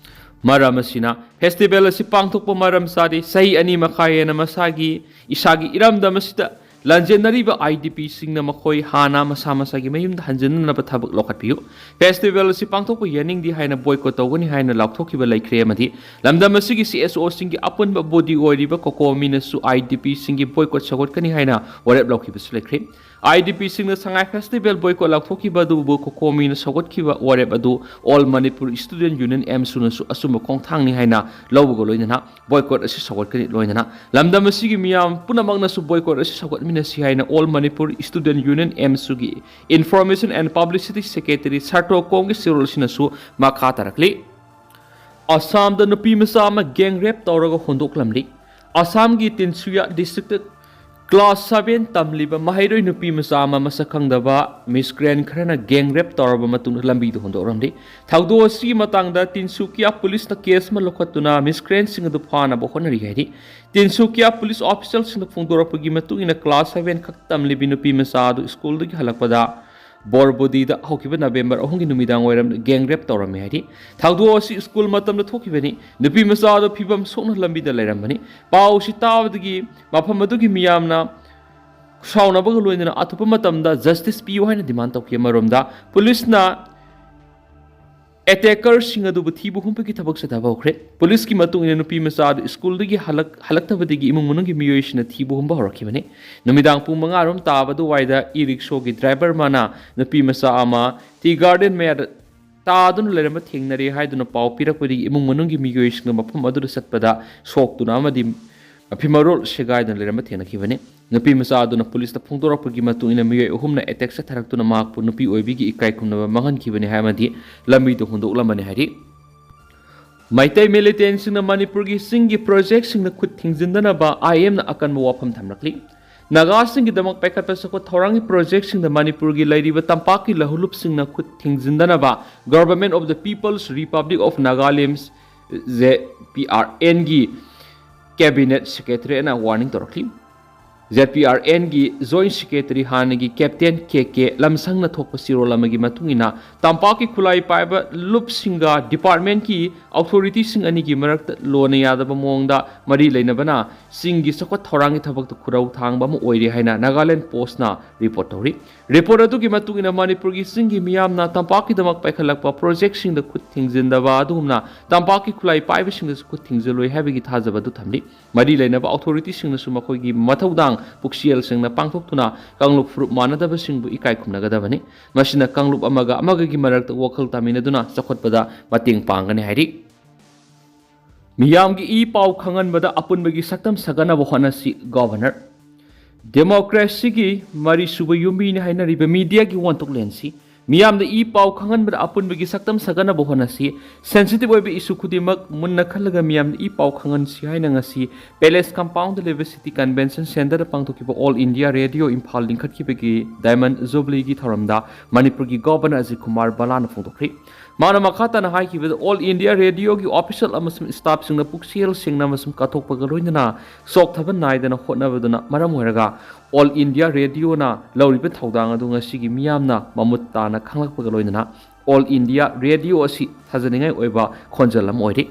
ꯃꯔꯝ ꯑꯁꯤꯅ festival ꯑꯁꯤ ꯄꯥꯡꯊꯣꯛꯄ ꯃꯔꯝ ꯆꯥꯗꯦ꯫ ꯆꯍꯤ ꯑꯅꯤ ꯃꯈꯥꯏ ꯍꯦꯟꯅ ꯃꯁꯥꯒꯤ, ꯏꯁꯥꯒꯤ ꯏꯔꯝꯗꯝ ꯑꯁꯤꯗ ꯂꯥꯟꯖꯦꯟꯅꯔꯤꯕ IDPꯁꯤꯡꯅ ꯃꯈꯣꯏ ꯍꯥꯟꯅ ꯃꯁꯥ ꯃꯁꯥꯒꯤ ꯃꯌꯨꯝꯗ ꯍꯟꯖꯤꯟꯅꯅꯕ ꯊꯕꯛ ꯂꯧꯈꯠꯄꯤꯌꯨ꯫ Festival ꯑꯁꯤ ꯄꯥꯡꯊꯣꯛꯄ ꯌꯥꯅꯤꯡꯗꯦ ꯍꯥꯏꯅ boycott ꯇꯧꯒꯅꯤ ꯍꯥꯏꯅ ꯂꯥꯎꯊꯣꯛꯈꯤꯕ ꯂꯩꯈ꯭ꯔꯦ ꯑꯃꯗꯤ ꯂꯝꯗꯝ ꯑꯁꯤꯒꯤ CSOꯁꯤꯡꯒꯤ ꯑꯄꯨꯟꯕ body ꯑꯣꯏꯔꯤꯕ COCOMIꯅꯁꯨ IDPꯁꯤꯡꯒꯤ boycott ꯁꯧꯒꯠꯀꯅꯤ ꯍꯥꯏꯅ ꯋꯥꯔꯦꯞ ꯂꯧꯈꯤꯕꯁꯨ ꯂꯩꯈ꯭ꯔꯦ꯫ IDPꯁꯤꯡꯅ ꯁꯉꯥꯏ festival boycott ꯂꯥꯎꯊꯣꯛꯈꯤꯕ ꯑꯗꯨꯕꯨ COCOMIꯅ ꯁꯧꯒꯠꯈꯤꯕ ꯋꯥꯔꯦꯞ ꯑꯗꯨ All Manipur Student Union, AMSUꯅꯁꯨ ꯑꯆꯨꯝꯕ ꯈꯣꯡꯊꯥꯡꯅꯤ ꯍꯥꯏꯅ ꯂꯧꯕꯒ ꯂꯣꯏꯅꯅ boycott ꯑꯁꯤ ꯁꯧꯒꯠꯀꯅꯤ꯫ ꯂꯣꯏꯅꯅ ꯂꯝꯗꯝ ꯑꯁꯤꯒꯤ ꯃꯤꯌꯥꯝ ꯄꯨꯝꯅꯃꯛꯅꯁꯨ boycott ꯑꯁꯤ ꯁꯧꯒꯠꯃꯤꯟꯅꯁꯤ ꯍꯥꯏꯅ All Manipur Student Union, AMSUꯒꯤ Information and Publicity Secretary ꯁꯥꯔꯇꯣ ꯀꯣꯡꯒꯤ ꯆꯦꯔꯣꯜ ꯑꯁꯤꯅꯁꯨ ꯃꯈꯥ ꯇꯥꯔꯛꯂꯤ꯫ ꯑꯁꯥꯝꯗ ꯅꯨꯄꯤ ꯃꯆꯥ ꯑꯃ gang rape ꯇꯧꯔꯒ ꯍꯨꯟꯗꯣꯛꯂꯝꯂꯤ꯫ ꯑꯁꯥꯝꯒꯤ ꯇꯤꯟꯁꯨꯌꯥ districtꯇ class seven ꯇꯝꯂꯤꯕ ꯃꯍꯩꯔꯣꯏ ꯅꯨꯄꯤ ꯃꯆꯥ ꯑꯃ ꯃꯁꯛ ꯈꯪꯗꯕ miscreant ꯈꯔꯅ gang rape ꯇꯧꯔꯕ ꯃꯇꯨꯡꯗ ꯂꯝꯕꯤꯗ ꯍꯨꯟꯗꯣꯛꯂꯝꯂꯤ꯫ ꯊꯧꯗꯣꯛ ꯑꯁꯤꯒꯤ ꯃꯇꯥꯡꯗ ꯇꯤꯟꯁꯨꯀꯤꯌꯥ ꯄꯨꯂꯤꯁꯅ case ꯑꯃ ꯂꯧꯈꯠꯇꯨꯅ miscreantꯁꯤꯡ ꯑꯗꯨ ꯐꯥꯅꯕ ꯍꯣꯠꯅꯔꯤ ꯍꯥꯏꯔꯤ꯫ ꯇꯤꯟꯁꯨꯀꯤꯌꯥ ꯄꯨꯂꯤꯁ officialꯁꯤꯡꯅ ꯐꯣꯡꯗꯣꯔꯛꯄꯒꯤ ꯃꯇꯨꯡ ꯏꯟꯅ class seven ꯈꯛ ꯇꯝꯂꯤꯕꯤ ꯅꯨꯄꯤ ꯃꯆꯥ ꯑꯗꯨ ꯁ꯭ꯀꯨꯜꯗꯒꯤ ꯍꯜꯂꯛꯄꯗ ꯕꯣꯔꯕꯨꯗꯤꯗ ꯍꯧꯈꯤꯕ ꯅꯕꯦꯝꯕꯔ ꯑꯍꯨꯝꯒꯤ ꯅꯨꯃꯤꯗꯥꯡ ꯋꯥꯏꯔꯝ gang rape ꯇꯧꯔꯝꯃꯤ ꯍꯥꯏꯔꯤ꯫ ꯊꯧꯗꯣꯛ ꯑꯁꯤ ꯁ꯭ꯀꯨꯜ ꯃꯇꯝꯗ ꯊꯣꯛꯈꯤꯕꯅꯤ꯫ ꯅꯨꯄꯤ ꯃꯆꯥ ꯑꯗꯨ ꯐꯤꯕꯝ ꯁꯣꯛꯅ ꯂꯝꯕꯤꯗ ꯂꯩꯔꯝꯕꯅꯤ꯫ ꯄꯥꯎ ꯑꯁꯤ ꯇꯥꯕꯗꯒꯤ ꯃꯐꯝ ꯑꯗꯨꯒꯤ ꯃꯤꯌꯥꯝꯅ ꯁꯥꯎꯅꯕꯒ ꯂꯣꯏꯅꯅ ꯑꯊꯨꯕ ꯃꯇꯝꯗ justice ꯄꯤꯌꯨ ꯍꯥꯏꯅ demand ꯇꯧꯈꯤ꯫ ꯑꯃꯔꯣꯝꯗ ꯄꯨꯂꯤꯁꯅ ꯑꯦꯇꯦꯀꯔꯁꯤꯡ ꯑꯗꯨꯕꯨ ꯊꯤꯕ ꯍꯨꯝꯕꯒꯤ ꯊꯕꯛ ꯆꯠꯊꯕ ꯍꯧꯈ꯭ꯔꯦ꯫ ꯄꯨꯂꯤꯁꯀꯤ ꯃꯇꯨꯡ ꯏꯟꯅ ꯅꯨꯄꯤ ꯃꯆꯥ ꯑꯗꯨ ꯁ꯭ꯀꯨꯜꯗꯒꯤ ꯍꯜꯂꯛ-, ꯍꯜꯂꯛꯇꯕꯗꯒꯤ ꯏꯃꯨꯡ ꯃꯅꯨꯡꯒꯤ ꯃꯤꯑꯣꯏꯁꯤꯡꯅ ꯊꯤꯕ ꯍꯨꯝꯕ ꯍꯧꯔꯛꯈꯤꯕꯅꯤ꯫ ꯅꯨꯃꯤꯗꯥꯡ ꯄꯨꯡ ꯃꯉꯥ ꯔꯣꯝ ꯇꯥꯕ ꯑꯗꯨꯋꯥꯏꯗ ꯏ ꯔꯤꯛꯁꯣꯒꯤ ꯗ꯭ꯔꯥꯏꯚꯔ ꯑꯃꯅ ꯅꯨꯄꯤ ꯃꯆꯥ ꯑꯃ ꯇꯤ ꯒꯥꯔꯗꯦꯟ ꯃꯌꯥꯗ ꯇꯥꯗꯨꯅ ꯂꯩꯔꯝꯕ ꯊꯦꯡꯅꯔꯦ ꯍꯥꯏꯗꯨꯅ ꯄꯥꯎ ꯄꯤꯔꯛꯄꯗꯒꯤ ꯏꯃꯨꯡ ꯃꯅꯨꯡꯒꯤ ꯃꯤꯑꯣꯏꯁꯤꯡꯅ ꯃꯐꯝ ꯑꯗꯨꯗ ꯆꯠꯄꯗ ꯁꯣꯛꯇꯨꯅ ꯑꯃꯗꯤ ꯃꯐꯤ ꯃꯔꯣꯜ ꯁꯦꯒꯥꯏꯗꯨꯅ ꯂꯩꯔꯝꯕ ꯊꯦꯡꯅꯈꯤꯕꯅꯤ꯫ ꯅꯨꯄꯤ ꯃꯆꯥ ꯑꯗꯨꯅ ꯄꯨꯂꯤꯁꯇ ꯐꯣꯡꯗꯣꯔꯛꯄꯒꯤ ꯃꯇꯨꯡ ꯏꯟꯅ ꯃꯤꯑꯣꯏ ꯑꯍꯨꯝꯅ ꯑꯦꯇꯦꯛ ꯆꯠꯊꯔꯛꯇꯨꯅ ꯃꯍꯥꯛꯄꯨ ꯅꯨꯄꯤ ꯑꯣꯏꯕꯤꯒꯤ ꯏꯀꯥꯏ ꯈꯨꯝꯅꯕ ꯃꯥꯡꯍꯟꯈꯤꯕꯅꯤ ꯍꯥꯏ ꯑꯃꯗꯤ ꯂꯝꯕꯤꯗ ꯍꯨꯟꯗꯣꯛꯂꯝꯕꯅꯤ ꯍꯥꯏꯔꯤ꯫ ꯃꯩꯇꯩ ꯃꯤꯂꯤꯇꯦꯟꯁꯤꯡꯅ ꯃꯅꯤꯄꯨꯔꯒꯤ ꯆꯤꯡꯒꯤ ꯄ꯭ꯔꯣꯖꯦꯛꯁꯤꯡꯗ ꯈꯨꯠ ꯊꯤꯡꯖꯤꯟꯗꯅꯕ ꯑꯥꯏ ꯑꯦꯝꯅ ꯑꯀꯟꯕ ꯋꯥꯐꯝ ꯊꯝꯂꯛꯂꯤ꯫ ꯅꯥꯒꯥꯁꯤꯡꯒꯤꯗꯃꯛ ꯄꯥꯏꯈꯠꯄ ꯆꯥꯎꯈꯠ ꯊꯧꯔꯥꯡꯒꯤ ꯄ꯭ꯔꯣꯖꯦꯛꯁꯤꯡꯗ ꯃꯅꯤꯄꯨꯔꯒꯤ ꯂꯩꯔꯤꯕ ꯇꯝꯄꯥꯛꯀꯤ ꯂꯧꯍꯨꯂꯨꯞꯁꯤꯡꯅ ꯈꯨꯠ ꯊꯤꯡꯖꯤꯟꯗꯅꯕ Government of the People's Republic of Nagaland, J P R ꯑꯦꯟꯒꯤ ꯀꯦꯕꯤꯅꯦꯠ ꯁꯦꯀ꯭ꯔꯦꯇꯔꯤꯅ ꯋꯥꯔꯅꯤꯡ ꯇꯧꯔꯛꯈꯤ꯫ ꯖꯦ ꯄꯤ ꯑꯥꯔ ꯑꯦꯟꯒꯤ ꯖꯣꯏꯟ ꯁꯦꯀ꯭ꯔꯦꯇꯔꯤ ꯍꯥꯟꯅꯒꯤ ꯀꯦꯞꯇꯦꯟ ꯀꯦ ꯀꯦ ꯂꯝꯁꯪꯅ ꯊꯣꯛꯄ ꯆꯦꯔꯣꯜ ꯑꯃꯒꯤ ꯃꯇꯨꯡ ꯏꯟꯅ, ꯇꯝꯄꯥꯛꯀꯤ ꯈꯨꯠꯂꯥꯏ ꯄꯥꯏꯕ ꯂꯨꯞꯁꯤꯡꯒ ꯗꯤꯄꯥꯔꯠꯃꯦꯟꯠꯀꯤ ꯑꯣꯊꯣꯔꯤꯇꯤꯁꯤꯡ ꯑꯅꯤꯒꯤ ꯃꯔꯛꯇ ꯂꯣꯟꯅ ꯌꯥꯗꯕ ꯃꯑꯣꯡꯗ ꯃꯔꯤ ꯂꯩꯅꯕꯅ ꯆꯤꯡꯒꯤ ꯆꯥꯎꯈꯠ ꯊꯧꯔꯥꯡꯒꯤ ꯊꯕꯛꯇ ꯈꯨꯔꯧ ꯊꯥꯡꯕ ꯑꯃ ꯑꯣꯏꯔꯦ ꯍꯥꯏꯅ ꯅꯥꯒꯥꯂꯦꯟ ꯄꯣꯁ꯭ꯠꯅ ꯔꯤꯄꯣꯔꯠ ꯇꯧꯔꯤ꯫ ꯔꯤꯄꯣꯔꯠ ꯑꯗꯨꯒꯤ ꯃꯇꯨꯡ ꯏꯟꯅ, ꯃꯅꯤꯄꯨꯔꯒꯤ ꯆꯤꯡꯒꯤ ꯃꯤꯌꯥꯝꯅ ꯇꯝꯄꯥꯛꯀꯤꯗꯃꯛ ꯄꯥꯏꯈꯠꯂꯛꯄ ꯄ꯭ꯔꯣꯖꯦꯛꯁꯤꯡꯗ ꯈꯨꯠ ꯊꯤꯡꯖꯤꯟꯗꯕ ꯑꯗꯨꯒꯨꯝꯅ ꯇꯝꯄꯥꯛꯀꯤ ꯈꯨꯠꯂꯥꯏ ꯄꯥꯏꯕꯁꯤꯡꯗꯁꯨ ꯈꯨꯠ ꯊꯤꯡꯖꯤꯜꯂꯣꯏ ꯍꯥꯏꯕꯒꯤ ꯊꯥꯖꯕ ꯑꯗꯨ ꯊꯝꯂꯤ꯫ ꯃꯔꯤ ꯂꯩꯅꯕ ꯑꯣꯊꯣꯔꯤꯇꯤꯁꯤꯡꯅꯁꯨ ꯃꯈꯣꯏꯒꯤ ꯃꯊꯧꯗꯥꯡ ꯄꯨꯛꯆꯦꯜ ꯁꯦꯡꯅ ꯄꯥꯡꯊꯣꯛꯇꯨꯅ ꯀꯥꯡꯂꯨꯞ ꯐꯨꯔꯨꯞ ꯃꯥꯟꯅꯗꯕꯁꯤꯡꯕꯨ ꯏꯀꯥꯏ ꯈꯨꯝꯅꯒꯗꯕꯅꯤ꯫ ꯃꯁꯤꯅ ꯀꯥꯡꯂꯨꯞ ꯑꯃꯒ ꯑꯃꯒꯒꯤ ꯃꯔꯛꯇ ꯋꯥꯈꯜ ꯇꯥꯃꯤꯟꯅꯗꯨꯅ ꯆꯥꯎꯈꯠꯄꯗ ꯃꯇꯦꯡ ꯄꯥꯡꯒꯅꯤ ꯍꯥꯏꯔꯤ꯫ ꯃꯤꯌꯥꯝꯒꯤ ꯏ ꯄꯥꯎ ꯈꯪꯍꯟꯕꯗ ꯑꯄꯨꯟꯕꯒꯤ ꯁꯛꯇꯝ ꯁꯥꯒꯠꯅꯕ ꯍꯣꯠꯅꯁꯤ, ꯒꯣꯚꯔꯅꯔ꯫ ꯗꯦꯃꯣꯀ꯭ꯔꯦꯁꯤꯒꯤ ꯃꯔꯤꯁꯨꯕ ꯌꯨꯝꯕꯤꯅꯤ ꯍꯥꯏꯅꯔꯤꯕ ꯃꯤꯗꯤꯌꯥꯒꯤ ꯋꯥꯟꯊꯣꯛꯂꯦꯟꯁꯤ ꯃꯤꯌꯥꯝꯗ ꯏ ꯄꯥꯎ ꯈꯪꯍꯟꯕꯗ ꯑꯄꯨꯟꯕꯒꯤ ꯁꯛꯇꯝ ꯁꯥꯒꯠꯅꯕ ꯍꯣꯠꯅꯁꯤ꯫ ꯁꯦꯟꯁꯤꯇꯤꯚ ꯑꯣꯏꯕ ꯏꯁꯨ ꯈꯨꯗꯤꯡꯃꯛ ꯃꯨꯟꯅ ꯈꯜꯂꯒ ꯃꯤꯌꯥꯝꯗ ꯏ ꯄꯥꯎ ꯈꯪꯍꯟꯁꯤ ꯍꯥꯏꯅ ꯉꯁꯤ ꯄꯦꯂꯦꯁ ꯀꯝꯄꯥꯎꯟꯗ ꯂꯩꯕ ꯁꯤꯇꯤ ꯀꯟꯚꯦꯟꯁꯟ ꯁꯦꯟꯇꯔꯗ ꯄꯥꯡꯊꯣꯛꯈꯤꯕ ꯑꯣꯜ ꯏꯟꯗꯤꯌꯥ ꯔꯦꯗꯤꯑꯣ ꯏꯝꯐꯥꯜ ꯂꯤꯡꯈꯠꯈꯤꯕꯒꯤ ꯗꯥꯏꯃꯟ ꯖꯨꯕꯤꯂꯤꯒꯤ ꯊꯧꯔꯝꯗ ꯃꯅꯤꯄꯨꯔꯒꯤ ꯒꯣꯚꯔꯅꯔ ꯑꯖꯤꯠ ꯀꯨꯃꯥꯔ ꯕꯂꯥꯅ ꯐꯣꯡꯗꯣꯛꯈ꯭ꯔꯤ꯫ ꯃꯥꯅ ꯃꯈꯥ ꯇꯥꯅ ꯍꯥꯏꯈꯤꯕꯗ, ꯑꯣꯜ ꯏꯟꯗꯤꯌꯥ ꯔꯦꯗꯤꯑꯣꯒꯤ ꯑꯣꯐꯤꯁꯤꯌꯦꯜ ꯑꯃꯁꯨꯡ ꯁ꯭ꯇꯥꯐꯁꯤꯡꯅ ꯄꯨꯛꯆꯦꯜ ꯁꯦꯡꯅ ꯑꯃꯁꯨꯡ ꯀꯠꯊꯣꯛꯄꯒ ꯂꯣꯏꯅꯅ ꯆꯣꯛꯊꯕ ꯅꯥꯏꯗꯅ ꯍꯣꯠꯅꯕꯗꯨꯅ ꯃꯔꯝ ꯑꯣꯏꯔꯒ ꯑꯣꯜ ꯏꯟꯗꯤꯌꯥ ꯔꯦꯗꯤꯑꯣꯅ ꯂꯧꯔꯤꯕ ꯊꯧꯗꯥꯡ ꯑꯗꯨ ꯉꯁꯤꯒꯤ ꯃꯤꯌꯥꯝꯅ ꯃꯃꯨꯠ ꯇꯥꯅ ꯈꯪꯂꯛꯄꯒ ꯂꯣꯏꯅꯅ ꯑꯣꯜ ꯏꯟꯗꯤꯌꯥ ꯔꯦꯗꯤꯑꯣ ꯑꯁꯤ ꯊꯥꯖꯅꯤꯡꯉꯥꯏ ꯑꯣꯏꯕ ꯈꯣꯟꯖꯦꯜ ꯑꯃ ꯑꯣꯏꯔꯤ꯫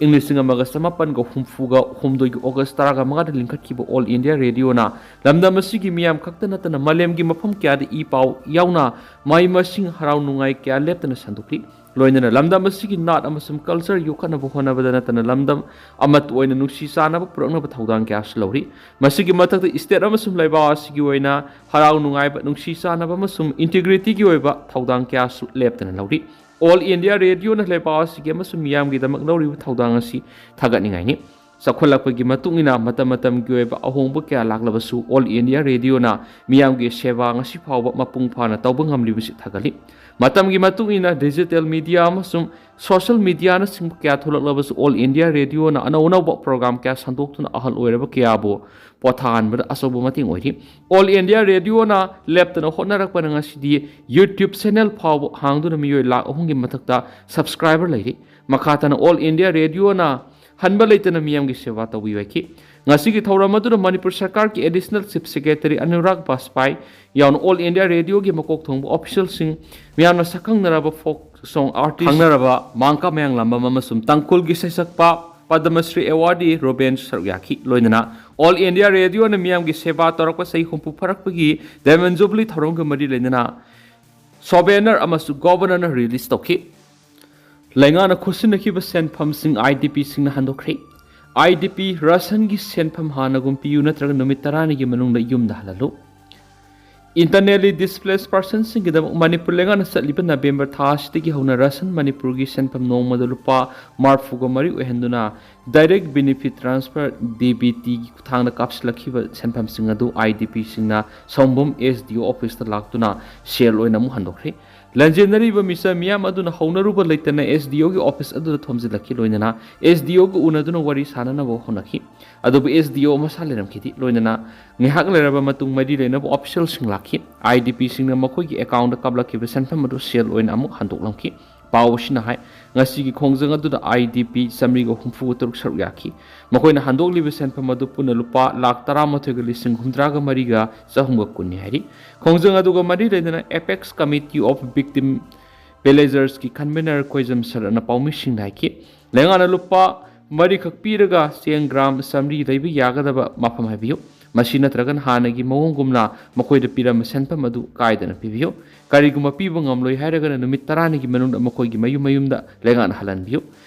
ꯏꯪ ꯂꯤꯁꯤꯡ ꯑꯃꯒ ꯆꯃꯥꯄꯟꯒ ꯍꯨꯝꯐꯨꯒ ꯍꯨꯝꯗꯣꯏꯒꯤ ꯑꯣꯒꯁ ꯇꯔꯥꯒ ꯃꯉꯥꯗ ꯂꯤꯡꯈꯠꯈꯤꯕ ꯑꯣꯜ ꯏꯟꯗꯤꯌꯥ ꯔꯦꯗꯤꯑꯣꯅ ꯂꯝꯗꯝ ꯑꯁꯤꯒꯤ ꯃꯤꯌꯥꯝ ꯈꯛꯇ ꯅꯠꯇꯅ ꯃꯥꯂꯦꯝꯒꯤ ꯃꯐꯝ ꯀꯌꯥꯗ ꯏ ꯄꯥꯎ ꯌꯥꯎꯅ ꯃꯍꯩ ꯃꯁꯤꯡ ꯍꯔꯥꯎ ꯅꯨꯡꯉꯥꯏ ꯀꯌꯥ ꯂꯦꯞꯇꯅ ꯁꯟꯗꯣꯛꯂꯤ꯫ ꯂꯣꯏꯅꯅ ꯂꯝꯗꯝ ꯑꯁꯤꯒꯤ ꯅꯥꯠ ꯑꯃꯁꯨꯡ ꯀꯜꯆꯔ ꯌꯣꯛꯈꯠꯅꯕ ꯍꯣꯠꯅꯕꯗ ꯅꯠꯇꯅ ꯂꯝꯗꯝ ꯑꯃꯠꯇ ꯑꯣꯏꯅ ꯅꯨꯡꯁꯤ ꯆꯥꯟꯅꯕ ꯄꯨꯔꯛꯅꯕ ꯊꯧꯗꯥꯡ ꯀꯌꯥꯁꯨ ꯂꯧꯔꯤ꯫ ꯃꯁꯤꯒꯤ ꯃꯊꯛꯇ ꯏꯁꯇꯦꯠ ꯑꯃꯁꯨꯡ ꯂꯩꯕꯥꯛ ꯑꯁꯤꯒꯤ ꯑꯣꯏꯅ ꯍꯔꯥꯎ ꯅꯨꯡꯉꯥꯏꯕ, ꯅꯨꯡꯁꯤ ꯆꯥꯟꯅꯕ ꯑꯃꯁꯨꯡ ꯏꯟꯇꯤꯒ꯭ꯔꯤꯇꯤꯒꯤ ꯑꯣꯏꯕ ꯊꯧꯗꯥꯡ ꯀꯌꯥꯁꯨ ꯂꯦꯞꯇꯅ ꯂꯧꯔꯤ꯫ ꯑꯣꯜ ꯏꯟꯗꯤꯌꯥ ꯔꯦꯗꯤꯑꯣꯅ ꯂꯩꯕꯥꯛ ꯑꯁꯤꯒꯤ ꯑꯃꯁꯨꯡ ꯃꯤꯌꯥꯝꯒꯤꯗꯃꯛ ꯂꯧꯔꯤꯕ ꯊꯧꯗꯥꯡ ꯑꯁꯤ ꯊꯥꯒꯠꯅꯤꯡꯉꯥꯏꯅꯤ꯫ ꯆꯥꯎꯈꯠꯂꯛꯄꯒꯤ ꯃꯇꯨꯡ ꯏꯟꯅ ꯃꯇꯝ ꯃꯇꯝꯒꯤ ꯑꯣꯏꯕ ꯑꯍꯣꯡꯕ ꯀꯌꯥ ꯂꯥꯛꯂꯕꯁꯨ ꯑꯣꯜ ꯏꯟꯗꯤꯌꯥ ꯔꯦꯗꯤꯑꯣꯅ ꯃꯤꯌꯥꯝꯒꯤ ꯁꯦꯕꯥ ꯉꯁꯤ ꯐꯥꯎꯕ ꯃꯄꯨꯡ ꯐꯥꯅ ꯇꯧꯕ ꯉꯝꯂꯤꯕꯁꯤ ꯊꯥꯒꯠꯂꯤ꯫ ꯃꯇꯝꯒꯤ ꯃꯇꯨꯡ ꯏꯟꯅ ꯗꯤꯖꯤꯇꯦꯜ ꯃꯤꯗꯤꯌꯥ ꯑꯃꯁꯨꯡ ꯁꯣꯁꯤꯌꯦꯜ ꯃꯤꯗꯤꯌꯥꯅꯆꯤꯡꯕ ꯀꯌꯥ ꯊꯣꯛꯂꯛꯂꯕꯁꯨ ꯑꯣꯜ ꯏꯟꯗꯤꯌꯥ ꯔꯦꯗꯤꯑꯣꯅ ꯑꯅꯧ ꯑꯅꯧꯕ ꯄ꯭ꯔꯣꯒ꯭ꯔꯥꯝ ꯀꯌꯥ ꯁꯟꯗꯣꯛꯇꯨꯅ ꯑꯍꯜ ꯑꯣꯏꯔꯕ ꯀꯌꯥꯕꯨ ꯄꯣꯊꯥꯍꯟꯕꯗ ꯑꯆꯧꯕ ꯃꯇꯦꯡ ꯑꯣꯏꯔꯤ꯫ ꯑꯣꯜ ꯏꯟꯗꯤꯌꯥ ꯔꯦꯗꯤꯑꯣꯅ ꯂꯦꯞꯇꯅ ꯍꯣꯠꯅꯔꯛꯄꯅ ꯉꯁꯤꯗꯤ ꯌꯨꯇ꯭ꯌꯨꯕ ꯆꯦꯅꯦꯜ ꯐꯥꯎꯕ ꯍꯥꯡꯗꯨꯅ ꯃꯤꯑꯣꯏ ꯂꯥꯈ ꯑꯍꯨꯝꯒꯤ ꯃꯊꯛꯇ ꯁꯕꯁꯀ꯭ꯔꯥꯏꯕꯔ ꯂꯩꯔꯤ꯫ ꯃꯈꯥ ꯇꯥꯅ ꯑꯣꯜ ꯏꯟꯗꯤꯌꯥ ꯔꯦꯗꯤꯑꯣꯅ ꯍꯟꯕ ꯂꯩꯇꯅ ꯃꯤꯌꯥꯝꯒꯤ ꯁꯦꯕꯥ ꯇꯧꯕꯤꯕ ꯍꯥꯏꯈꯤ꯫ ꯉꯁꯤꯒꯤ ꯊꯧꯔꯝ ꯑꯗꯨꯗ ꯃꯅꯤꯄꯨꯔ ꯁꯔꯀꯥꯔꯒꯤ ꯑꯦꯗꯤꯁꯅꯦꯜ ꯆꯤꯐ ꯁꯦꯀ꯭ꯔꯦꯇꯔꯤ ꯑꯅꯨꯔꯥꯒ ꯕꯥꯖꯄꯥꯏ ꯌꯥꯎꯅ ꯑꯣꯜ ꯏꯟꯗꯤꯌꯥ ꯔꯦꯗꯤꯑꯣꯒꯤ ꯃꯀꯣꯛ ꯊꯣꯡꯕ ꯑꯣꯐꯤꯁꯤꯌꯦꯜꯁꯤꯡ, ꯃꯤꯌꯥꯝꯅ ꯁꯛꯈꯪꯅꯔꯕ ꯐꯣꯛ ꯁꯣꯡ ꯑꯥꯔꯇꯤꯁ, ꯈꯪꯅꯔꯕ ꯃꯥꯡꯀꯥ ꯃꯌꯥꯡꯂꯥꯝꯕꯝ ꯑꯃꯁꯨꯡ ꯇꯥꯡꯈꯨꯜꯒꯤ ꯁꯩꯁꯛꯄ ꯄꯗꯃꯁ꯭ꯔꯤ ꯑꯦꯋꯥꯔꯗꯤ ꯔꯣꯕꯦꯟꯁꯨ ꯁꯔꯨꯛ ꯌꯥꯈꯤ꯫ ꯂꯣꯏꯅꯅ ꯑꯣꯜ ꯏꯟꯗꯤꯌꯥ ꯔꯦꯗꯤꯑꯣꯅ ꯃꯤꯌꯥꯝꯒꯤ ꯁꯦꯕꯥ ꯇꯧꯔꯛꯄ ꯆꯍꯤ ꯍꯨꯝꯐꯨ ꯐꯥꯔꯛꯄꯒꯤ ꯗꯥꯏꯃꯟ ꯖꯨꯕꯂꯤ ꯊꯧꯔꯝꯒ ꯃꯔꯤ ꯂꯩꯅꯅ ꯁꯣꯚꯦꯅꯔ ꯑꯃꯁꯨ ꯒꯣꯚꯔꯅꯔꯅ ꯔꯤꯂꯤꯖ ꯇꯧꯈꯤ꯫ ꯂꯩꯉꯥꯛꯅ ꯈꯨꯠꯁꯤꯟꯅꯈꯤꯕ ꯁꯦꯟꯐꯝꯁꯤꯡ ꯑꯥꯏ ꯗꯤ ꯄꯤꯁꯤꯡꯅ ꯍꯟꯗꯣꯛꯈ꯭ꯔꯦ꯫ ꯑꯥꯏ ꯗꯤ ꯄꯤ ꯔꯥꯁꯟꯒꯤ ꯁꯦꯟꯐꯝ ꯍꯥꯟꯅꯒꯨꯝ ꯄꯤꯌꯨ ꯅꯠꯇ꯭ꯔꯒ ꯅꯨꯃꯤꯠ ꯇꯔꯥꯅꯤꯒꯤ ꯃꯅꯨꯡꯗ ꯌꯨꯝꯗ ꯍꯜꯍꯜꯂꯨ꯫ ꯏꯟꯇꯔꯅꯦꯜꯂꯤ ꯗꯤꯁꯄ꯭ꯂꯦꯁ ꯄꯥꯔꯁꯟꯁꯤꯡꯒꯤꯗꯃꯛ ꯃꯅꯤꯄꯨꯔ ꯂꯩꯉꯥꯛꯅ ꯆꯠꯂꯤꯕ ꯅꯕꯦꯝꯕꯔ ꯊꯥ ꯑꯁꯤꯗꯒꯤ ꯍꯧꯅ ꯔꯥꯁꯟ ꯃꯅꯤꯄꯨꯔꯒꯤ ꯁꯦꯟꯐꯝ ꯅꯣꯡꯃꯗ ꯂꯨꯄꯥ ꯃꯔꯤꯐꯨꯒ ꯃꯔꯤ ꯑꯣꯏꯍꯟꯗꯨꯅ direct benefit transfer, D B ꯇꯤꯒꯤ ꯈꯨꯠꯊꯥꯡꯗ ꯀꯥꯞꯁꯤꯜꯂꯛꯈꯤꯕ ꯁꯦꯟꯐꯝꯁꯤꯡ ꯑꯗꯨ ꯑꯥꯏ ꯗꯤ ꯄꯤꯁꯤꯡꯅ ꯁꯑꯣꯝꯕꯨꯡ ꯑꯦꯁ ꯗꯤ ꯑꯣ ꯑꯣꯐꯤꯁꯇ ꯂꯥꯛꯇꯨꯅ ꯁꯦꯜ ꯑꯣꯏꯅ ꯑꯃꯨꯛ ꯍꯟꯗꯣꯛꯈ꯭ꯔꯦ꯫ ꯂꯟꯖꯦꯟꯅꯔꯤꯕ ꯃꯤꯆꯝ ꯃꯤꯌꯥꯝ ꯑꯗꯨꯅ ꯍꯧꯅꯔꯨꯕ ꯂꯩꯇꯅ ꯑꯦꯁ ꯗꯤ ꯑꯣꯒꯤ ꯑꯣꯐꯤꯁ ꯑꯗꯨꯗ ꯊꯣꯝꯖꯤꯜꯂꯛꯈꯤ꯫ ꯂꯣꯏꯅꯅ ꯑꯦꯁ ꯗꯤ ꯑꯣꯒ ꯎꯅꯗꯨꯅ ꯋꯥꯔꯤ ꯁꯥꯅꯅꯕ ꯍꯣꯠꯅꯈꯤ꯫ ꯑꯗꯨꯕꯨ ꯑꯦꯁ ꯗꯤ ꯑꯣ ꯃꯁꯥ ꯂꯩꯔꯝꯈꯤꯗꯦ꯫ ꯂꯣꯏꯅꯅ ꯉꯥꯏꯍꯥꯛ ꯂꯩꯔꯕ ꯃꯇꯨꯡ ꯃꯔꯤ ꯂꯩꯅꯕ ꯑꯣꯐꯤꯁꯤꯌꯦꯜꯁꯤꯡ ꯂꯥꯛꯈꯤ꯫ ꯑꯥꯏ ꯗꯤ ꯄꯤꯁꯤꯡꯅ ꯃꯈꯣꯏꯒꯤ ꯑꯦꯀꯥꯎꯟꯗ ꯀꯥꯞꯂꯛꯈꯤꯕ ꯁꯦꯟꯐꯝ ꯑꯗꯨ ꯁꯦꯜ ꯑꯣꯏꯅ ꯑꯃꯨꯛ ꯍꯟꯗꯣꯛꯂꯝꯈꯤ꯫ ꯄꯥꯎ ꯑꯁꯤꯅ ꯍꯥꯏ, ꯉꯁꯤꯒꯤ ꯈꯣꯡꯖꯪ ꯑꯗꯨꯗ ꯑꯥꯏ ꯗꯤ ꯄꯤ ꯆꯥꯃꯔꯤꯒ ꯍꯨꯝꯐꯨꯒ ꯇꯔꯨꯛ ꯁꯔꯨꯛ ꯌꯥꯈꯤ꯫ ꯃꯈꯣꯏꯅ ꯍꯟꯗꯣꯛꯂꯤꯕ ꯁꯦꯟꯐꯝ ꯑꯗꯨ ꯄꯨꯟꯅ ꯂꯨꯄꯥ ꯂꯥꯈ ꯇꯔꯥꯃꯥꯊꯣꯏꯒ ꯂꯤꯁꯤꯡ ꯍꯨꯝꯗ꯭ꯔꯥꯒ ꯃꯔꯤꯒ ꯆꯍꯨꯝꯒ ꯀꯨꯟꯅꯤ ꯍꯥꯏꯔꯤ꯫ ꯈꯣꯡꯖꯪ ꯑꯗꯨꯒ ꯃꯔꯤ ꯂꯩꯅꯅ ꯑꯦꯄꯦꯛꯁ ꯀꯃꯤꯇꯤ ꯑꯣꯐ ꯚꯤꯛꯇꯤꯝ ꯚꯤꯂꯦꯖꯔꯁꯀꯤ ꯀꯟꯚꯦꯅꯔ ꯈꯣꯏꯖꯝ ꯁꯔꯠꯅ ꯄꯥꯎꯃꯤꯁꯤꯡꯗ ꯍꯥꯏꯈꯤ, ꯂꯩꯉꯥꯛꯅ ꯂꯨꯄꯥ ꯃꯔꯤꯈꯛ ꯄꯤꯔꯒ ꯆꯦꯡ ꯒ꯭ꯔꯥꯝ ꯆꯥꯃꯔꯤ ꯂꯩꯕ ꯌꯥꯒꯗꯕ ꯃꯐꯝ ꯍꯥꯏꯕꯤꯌꯨ꯫ ꯃꯁꯤ ꯅꯠꯇ꯭ꯔꯒꯅ ꯍꯥꯟꯅꯒꯤ ꯃꯑꯣꯡꯒꯨꯝꯅ ꯃꯈꯣꯏꯗ ꯄꯤꯔꯝꯕ ꯁꯦꯟꯐꯝ ꯑꯗꯨ ꯀꯥꯏꯗꯅ ꯄꯤꯕꯤꯌꯨ꯫ ꯀꯔꯤꯒꯨꯝꯕ ꯄꯤꯕ ꯉꯝꯂꯣꯏ ꯍꯥꯏꯔꯒꯅ ꯅꯨꯃꯤꯠ ꯇꯔꯥꯅꯤꯒꯤ ꯃꯅꯨꯡꯗ ꯃꯈꯣꯏꯒꯤ ꯃꯌꯨꯝ ꯃꯌꯨꯝꯗ ꯂꯩꯉꯥꯛꯅ ꯍꯜꯍꯟꯕꯤꯌꯨ꯫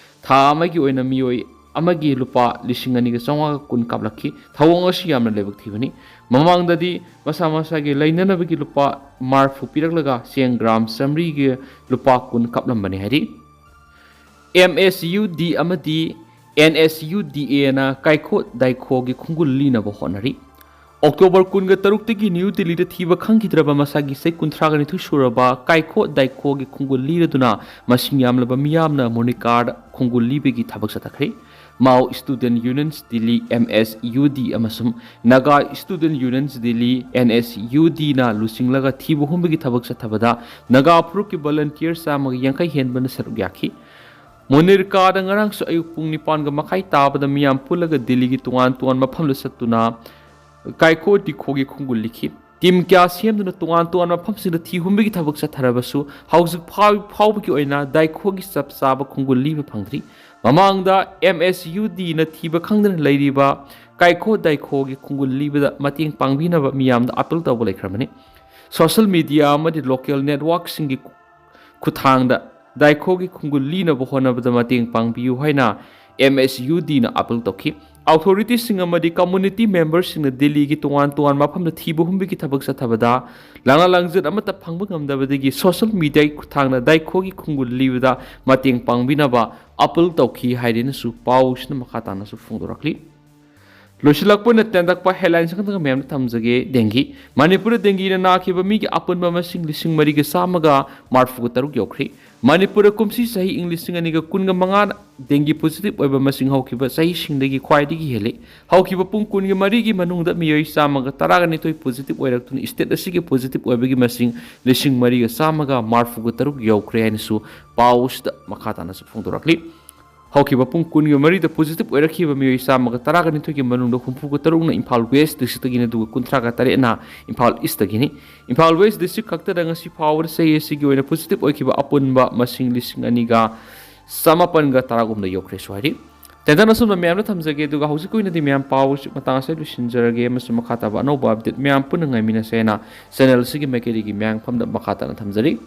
ꯊꯥ ꯑꯃꯒꯤ ꯑꯣꯏꯅ ꯃꯤꯑꯣꯏ ꯑꯃꯒꯤ ꯂꯨꯄꯥ ꯂꯤꯁꯤꯡ ꯑꯅꯤꯒ ꯆꯥꯝꯃꯉꯥꯒ ꯀꯨꯟ ꯀꯥꯞꯂꯛꯈꯤ꯫ ꯊꯧꯑꯣꯡ ꯑꯁꯤ ꯌꯥꯝꯅ ꯂꯥꯏꯕꯛ ꯊꯤꯕꯅꯤ꯫ ꯃꯃꯥꯡꯗꯗꯤ ꯃꯁꯥ ꯃꯁꯥꯒꯤ ꯂꯩꯅꯅꯕꯒꯤ ꯂꯨꯄꯥ ꯃꯔꯤꯐꯨ ꯄꯤꯔꯛꯂꯒ ꯆꯦꯡ ꯒ꯭ꯔꯥꯝ ꯆꯥꯃꯔꯤꯒꯤ ꯂꯨꯄꯥ ꯀꯨꯟ ꯀꯥꯞꯂꯝꯕꯅꯤ ꯍꯥꯏꯔꯤ꯫ ꯑꯦꯝ ꯑꯦꯁ ꯌꯨ ꯗꯤ ꯑꯃꯗꯤ ꯑꯦꯟ ꯑꯦꯁ ꯌꯨ ꯗꯤ ꯑꯦꯅ ꯀꯥꯏꯈꯣ ꯗꯥꯏꯈꯣꯒꯤ ꯈꯣꯡꯒꯨꯜ ꯂꯤꯅꯕ ꯍꯣꯠꯅꯔꯤ꯫ ꯑꯣꯛꯇꯣꯕꯔ ꯀꯨꯟꯒ ꯇꯔꯨꯛꯇꯒꯤ ꯅ꯭ꯌꯨ ꯗꯤꯜꯂꯤꯗ ꯊꯤꯕ ꯈꯪꯈꯤꯗ꯭ꯔꯕ ꯃꯁꯥꯒꯤ ꯆꯍꯤ ꯀꯨꯟꯊ꯭ꯔꯥꯒ ꯅꯤꯊꯣꯏ ꯁꯨꯔꯕ ꯀꯥꯏꯈꯣ ꯗꯥꯏꯈꯣꯒꯤ ꯈꯣꯡꯒꯨꯜ ꯂꯤꯔꯗꯨꯅ ꯃꯁꯤꯡ ꯌꯥꯝꯂꯕ ꯃꯤꯌꯥꯝꯅ ꯃꯣꯅꯤꯀꯥꯔꯗ ꯈꯣꯡꯒꯨꯜ ꯂꯤꯕꯒꯤ ꯊꯕꯛ ꯆꯠꯊꯈ꯭ꯔꯦ꯫ Mao student unions Delhi, M S U D, ꯑꯃꯁꯨꯡ Naga student unions Delhi, N S U ꯗꯤꯅ ꯂꯨꯆꯤꯡꯂꯒ ꯊꯤꯕ ꯍꯨꯝꯕꯒꯤ ꯊꯕꯛ ꯆꯠꯊꯕꯗ ꯅꯥꯒꯥ ꯐꯨꯔꯨꯞꯀꯤ ꯚꯣꯂꯨꯟꯇꯤꯌꯔ ꯆꯥꯝꯃꯒ ꯌꯥꯡꯈꯩ ꯍꯦꯟꯕꯅ ꯁꯔꯨꯛ ꯌꯥꯈꯤ꯫ ꯃꯣꯅꯤꯀꯥꯔꯗ ꯉꯔꯥꯡꯁꯨ ꯑꯌꯨꯛ ꯄꯨꯡ ꯅꯤꯄꯥꯟꯒ ꯃꯈꯥꯏ ꯇꯥꯕꯗ ꯃꯤꯌꯥꯝ ꯄꯨꯜꯂꯒ ꯗꯤꯜꯂꯤꯒꯤ ꯇꯣꯉꯥꯟ ꯇꯣꯉꯥꯟꯕ ꯃꯐꯝꯗ ꯆꯠꯇꯨꯅ ꯀꯥꯏꯈꯣ ꯗꯥꯏꯈꯣꯒꯤ ꯈꯣꯡꯒꯨꯜ ꯂꯤꯈꯤ꯫ ꯇꯤꯝ ꯀꯌꯥ ꯁꯦꯝꯗꯨꯅ ꯇꯣꯉꯥꯟ ꯇꯣꯉꯥꯟꯕ ꯃꯐꯝꯁꯤꯡꯗ ꯊꯤ ꯍꯨꯝꯕꯒꯤ ꯊꯕꯛ ꯆꯠꯊꯔꯕꯁꯨ ꯍꯧꯖꯤꯛ ꯐꯥꯎ-, ꯐꯥꯎꯕꯒꯤ ꯑꯣꯏꯅ ꯗꯥꯏꯈꯣꯒꯤ ꯆꯞ ꯆꯥꯕ ꯈꯣꯡꯒꯨꯜ ꯂꯤꯕ ꯐꯪꯗ꯭ꯔꯤ꯫ ꯃꯃꯥꯡꯗ ꯑꯦꯝ ꯑꯦꯁ ꯌꯨ ꯗꯤꯅ ꯊꯤꯕ ꯈꯪꯗꯅ ꯂꯩꯔꯤꯕ ꯀꯥꯏꯈꯣ ꯗꯥꯏꯈꯣꯒꯤ ꯈꯣꯡꯒꯨꯜ ꯂꯤꯕꯗ ꯃꯇꯦꯡ ꯄꯥꯡꯕꯤꯅꯕ ꯃꯤꯌꯥꯝꯗ ꯑꯥꯄꯤꯜ ꯇꯧꯕ ꯂꯩꯈ꯭ꯔꯕꯅꯤ꯫ ꯁꯣꯁꯤꯌꯦꯜ ꯃꯤꯗꯤꯌꯥ ꯑꯃꯗꯤ ꯂꯣꯀꯦꯜ ꯅꯦꯠꯋꯥꯔꯛꯁꯤꯡꯒꯤ ꯈꯨꯠꯊꯥꯡꯗ ꯗꯥꯏꯈꯣꯒꯤ ꯈꯣꯡꯒꯨꯜ ꯂꯤꯅꯕ ꯍꯣꯠꯅꯕꯗ ꯃꯇꯦꯡ ꯄꯥꯡꯕꯤꯌꯨ ꯍꯥꯏꯅ ꯑꯦꯝ ꯑꯦꯁ ꯌꯨ ꯗꯤꯅ ꯑꯥꯄꯤꯜ ꯇꯧꯈꯤ꯫ ꯑꯣꯊꯣꯔꯤꯇꯤꯁꯤꯡ ꯑꯃꯗꯤ ꯀꯝꯃꯨꯅꯤꯇꯤ ꯃꯦꯝꯕꯔꯁꯤꯡꯅ ꯗꯤꯜꯂꯤꯒꯤ ꯇꯣꯉꯥꯟ ꯇꯣꯉꯥꯟꯕ ꯃꯐꯝꯗ ꯊꯤꯕ ꯍꯨꯝꯕꯒꯤ ꯊꯕꯛ ꯆꯠꯊꯕꯗ ꯂꯥꯡꯂꯥ ꯂꯥꯡꯖꯠ ꯑꯃꯠꯇ ꯐꯪꯕ ꯉꯝꯗꯕꯗꯒꯤ ꯁꯣꯁꯤꯌꯦꯜ ꯃꯤꯗꯤꯌꯥꯒꯤ ꯈꯨꯠꯊꯥꯡꯗ ꯗꯥꯏꯈꯣꯒꯤ ꯈꯣꯡꯒꯨꯜ ꯂꯤꯕꯗ ꯃꯇꯦꯡ ꯄꯥꯡꯕꯤꯅꯕ ꯑꯥꯄꯤꯜ ꯇꯧꯈꯤ ꯍꯥꯏꯗꯨꯅꯁꯨ ꯄꯥꯎꯁꯤꯅ ꯃꯈꯥ ꯇꯥꯅꯁꯨ ꯐꯣꯡꯗꯣꯔꯛꯂꯤ꯫ ꯂꯣꯏꯁꯤꯜꯂꯛꯄ ꯑꯣꯏꯅ ꯇꯦꯟꯇꯛꯄ ꯍꯦꯗꯂꯥꯏꯟꯁ ꯈꯛꯇꯪ ꯃꯌꯥꯝꯗ ꯊꯝꯖꯒꯦ꯫ ꯗꯦꯡꯒꯤ꯫ ꯃꯅꯤꯄꯨꯔꯗ ꯗꯦꯡꯒꯤꯅ ꯅꯥꯈꯤꯕ ꯃꯤꯒꯤ ꯑꯄꯨꯟꯕ ꯃꯁꯤꯡ ꯂꯤꯁꯤꯡ ꯃꯔꯤꯒ ꯆꯥꯝꯃꯒ ꯃꯔꯤꯐꯨꯒ ꯇꯔꯨꯛ ꯌꯧꯈ꯭ꯔꯦ꯫ ꯃꯅꯤꯄꯨꯔꯗ ꯀꯨꯝꯁꯤ ꯆꯍꯤ ꯏꯪ ꯂꯤꯁꯤꯡ ꯑꯅꯤꯒ ꯀꯨꯟꯒ ꯃꯉꯥ ꯗꯦꯡꯒꯤ ꯄꯣꯖꯤꯇꯤꯚ ꯑꯣꯏꯕ ꯃꯁꯤꯡ ꯍꯧꯈꯤꯕ ꯆꯍꯤꯁꯤꯡꯗꯒꯤ ꯈ꯭ꯋꯥꯏꯗꯒꯤ ꯍꯦꯜꯂꯤ꯫ ꯍꯧꯈꯤꯕ ꯄꯨꯡ ꯀꯨꯟꯒ ꯃꯔꯤꯒꯤ ꯃꯅꯨꯡꯗ ꯃꯤꯑꯣꯏ ꯆꯥꯝꯃꯒ ꯇꯔꯥꯒ ꯅꯤꯊꯣꯏ ꯄꯣꯖꯤꯇꯤꯚ ꯑꯣꯏꯔꯛꯇꯨꯅ ꯁ꯭ꯇꯦꯠ ꯑꯁꯤꯒꯤ ꯄꯣꯖꯤꯇꯤꯚ ꯑꯣꯏꯕꯒꯤ ꯃꯁꯤꯡ ꯂꯤꯁꯤꯡ ꯃꯔꯤꯒ ꯆꯥꯝꯃꯒ ꯃꯔꯤꯐꯨꯒ ꯇꯔꯨꯛ ꯌꯧꯈ꯭ꯔꯦ ꯍꯥꯏꯅꯁꯨ ꯄꯥꯎ ꯑꯁꯤꯗ ꯃꯈꯥ ꯇꯥꯅꯁꯨ ꯐꯣꯡꯗꯣꯔꯛꯂꯤ꯫ ꯍꯧꯈꯤꯕ ꯄꯨꯡ ꯀꯨꯟꯒ ꯃꯔꯤꯗ ꯄꯣꯖꯤꯇꯤꯚ ꯑꯣꯏꯔꯛꯈꯤꯕ ꯃꯤꯑꯣꯏ ꯆꯥꯝꯃꯒ ꯇꯔꯥꯒ ꯅꯤꯊꯣꯏꯒꯤ ꯃꯅꯨꯡꯗ ꯍꯨꯝꯐꯨꯒ ꯇꯔꯨꯛꯅ ꯏꯝꯐꯥꯜ ꯋꯦꯁ ꯗꯤꯁꯇ꯭ꯔꯤꯛꯇꯒꯤꯅꯤ, ꯑꯗꯨꯒ ꯀꯨꯟꯊ꯭ꯔꯥꯒ ꯇꯔꯦꯠꯅ ꯏꯝꯐꯥꯜ ꯏꯁꯇꯒꯤꯅꯤ꯫ ꯏꯝꯐꯥꯜ ꯋꯦꯁ ꯗꯤꯁꯇ꯭ꯔꯤꯛ ꯈꯛꯇꯗ ꯉꯁꯤ ꯐꯥꯎꯕꯗ ꯆꯍꯤ ꯑꯁꯤꯒꯤ ꯑꯣꯏꯅ ꯄꯣꯖꯤꯇꯤꯚ ꯑꯣꯏꯈꯤꯕ ꯑꯄꯨꯟꯕ ꯃꯁꯤꯡ ꯂꯤꯁꯤꯡ ꯑꯅꯤꯒ ꯆꯃꯥꯄꯟꯒ ꯇꯔꯥꯍꯨꯝꯗꯣꯏ ꯌꯧꯈ꯭ꯔꯦꯁꯨ ꯍꯥꯏꯔꯤ꯫ ꯇꯦꯟꯇꯛꯅ ꯑꯁꯨꯝꯅ ꯃꯌꯥꯝꯗ ꯊꯝꯖꯒꯦ, ꯑꯗꯨꯒ ꯍꯧꯖꯤꯛꯀꯤ ꯑꯣꯏꯅꯗꯤ ꯃꯌꯥꯝ ꯄꯥꯎ ꯃꯇꯥꯡ ꯑꯁꯤꯗ ꯂꯣꯏꯁꯤꯟꯖꯔꯒꯦ, ꯑꯃꯁꯨꯡ ꯃꯈꯥ ꯇꯥꯕ ꯑꯅꯧꯕ ꯑꯞꯗꯦꯠ ꯃꯌꯥꯝ ꯄꯨꯟꯅ ꯉꯥꯏꯃꯤꯟꯅꯁꯦ ꯍꯥꯏꯅ ꯆꯦꯅꯦꯜ ꯑꯁꯤꯒꯤ ꯃꯥꯏꯀꯩꯗꯒꯤ ꯃꯌꯥꯝ ꯐꯝꯗ ꯃꯈꯥ ꯇꯥꯅ ꯊꯝꯖꯔꯤ꯫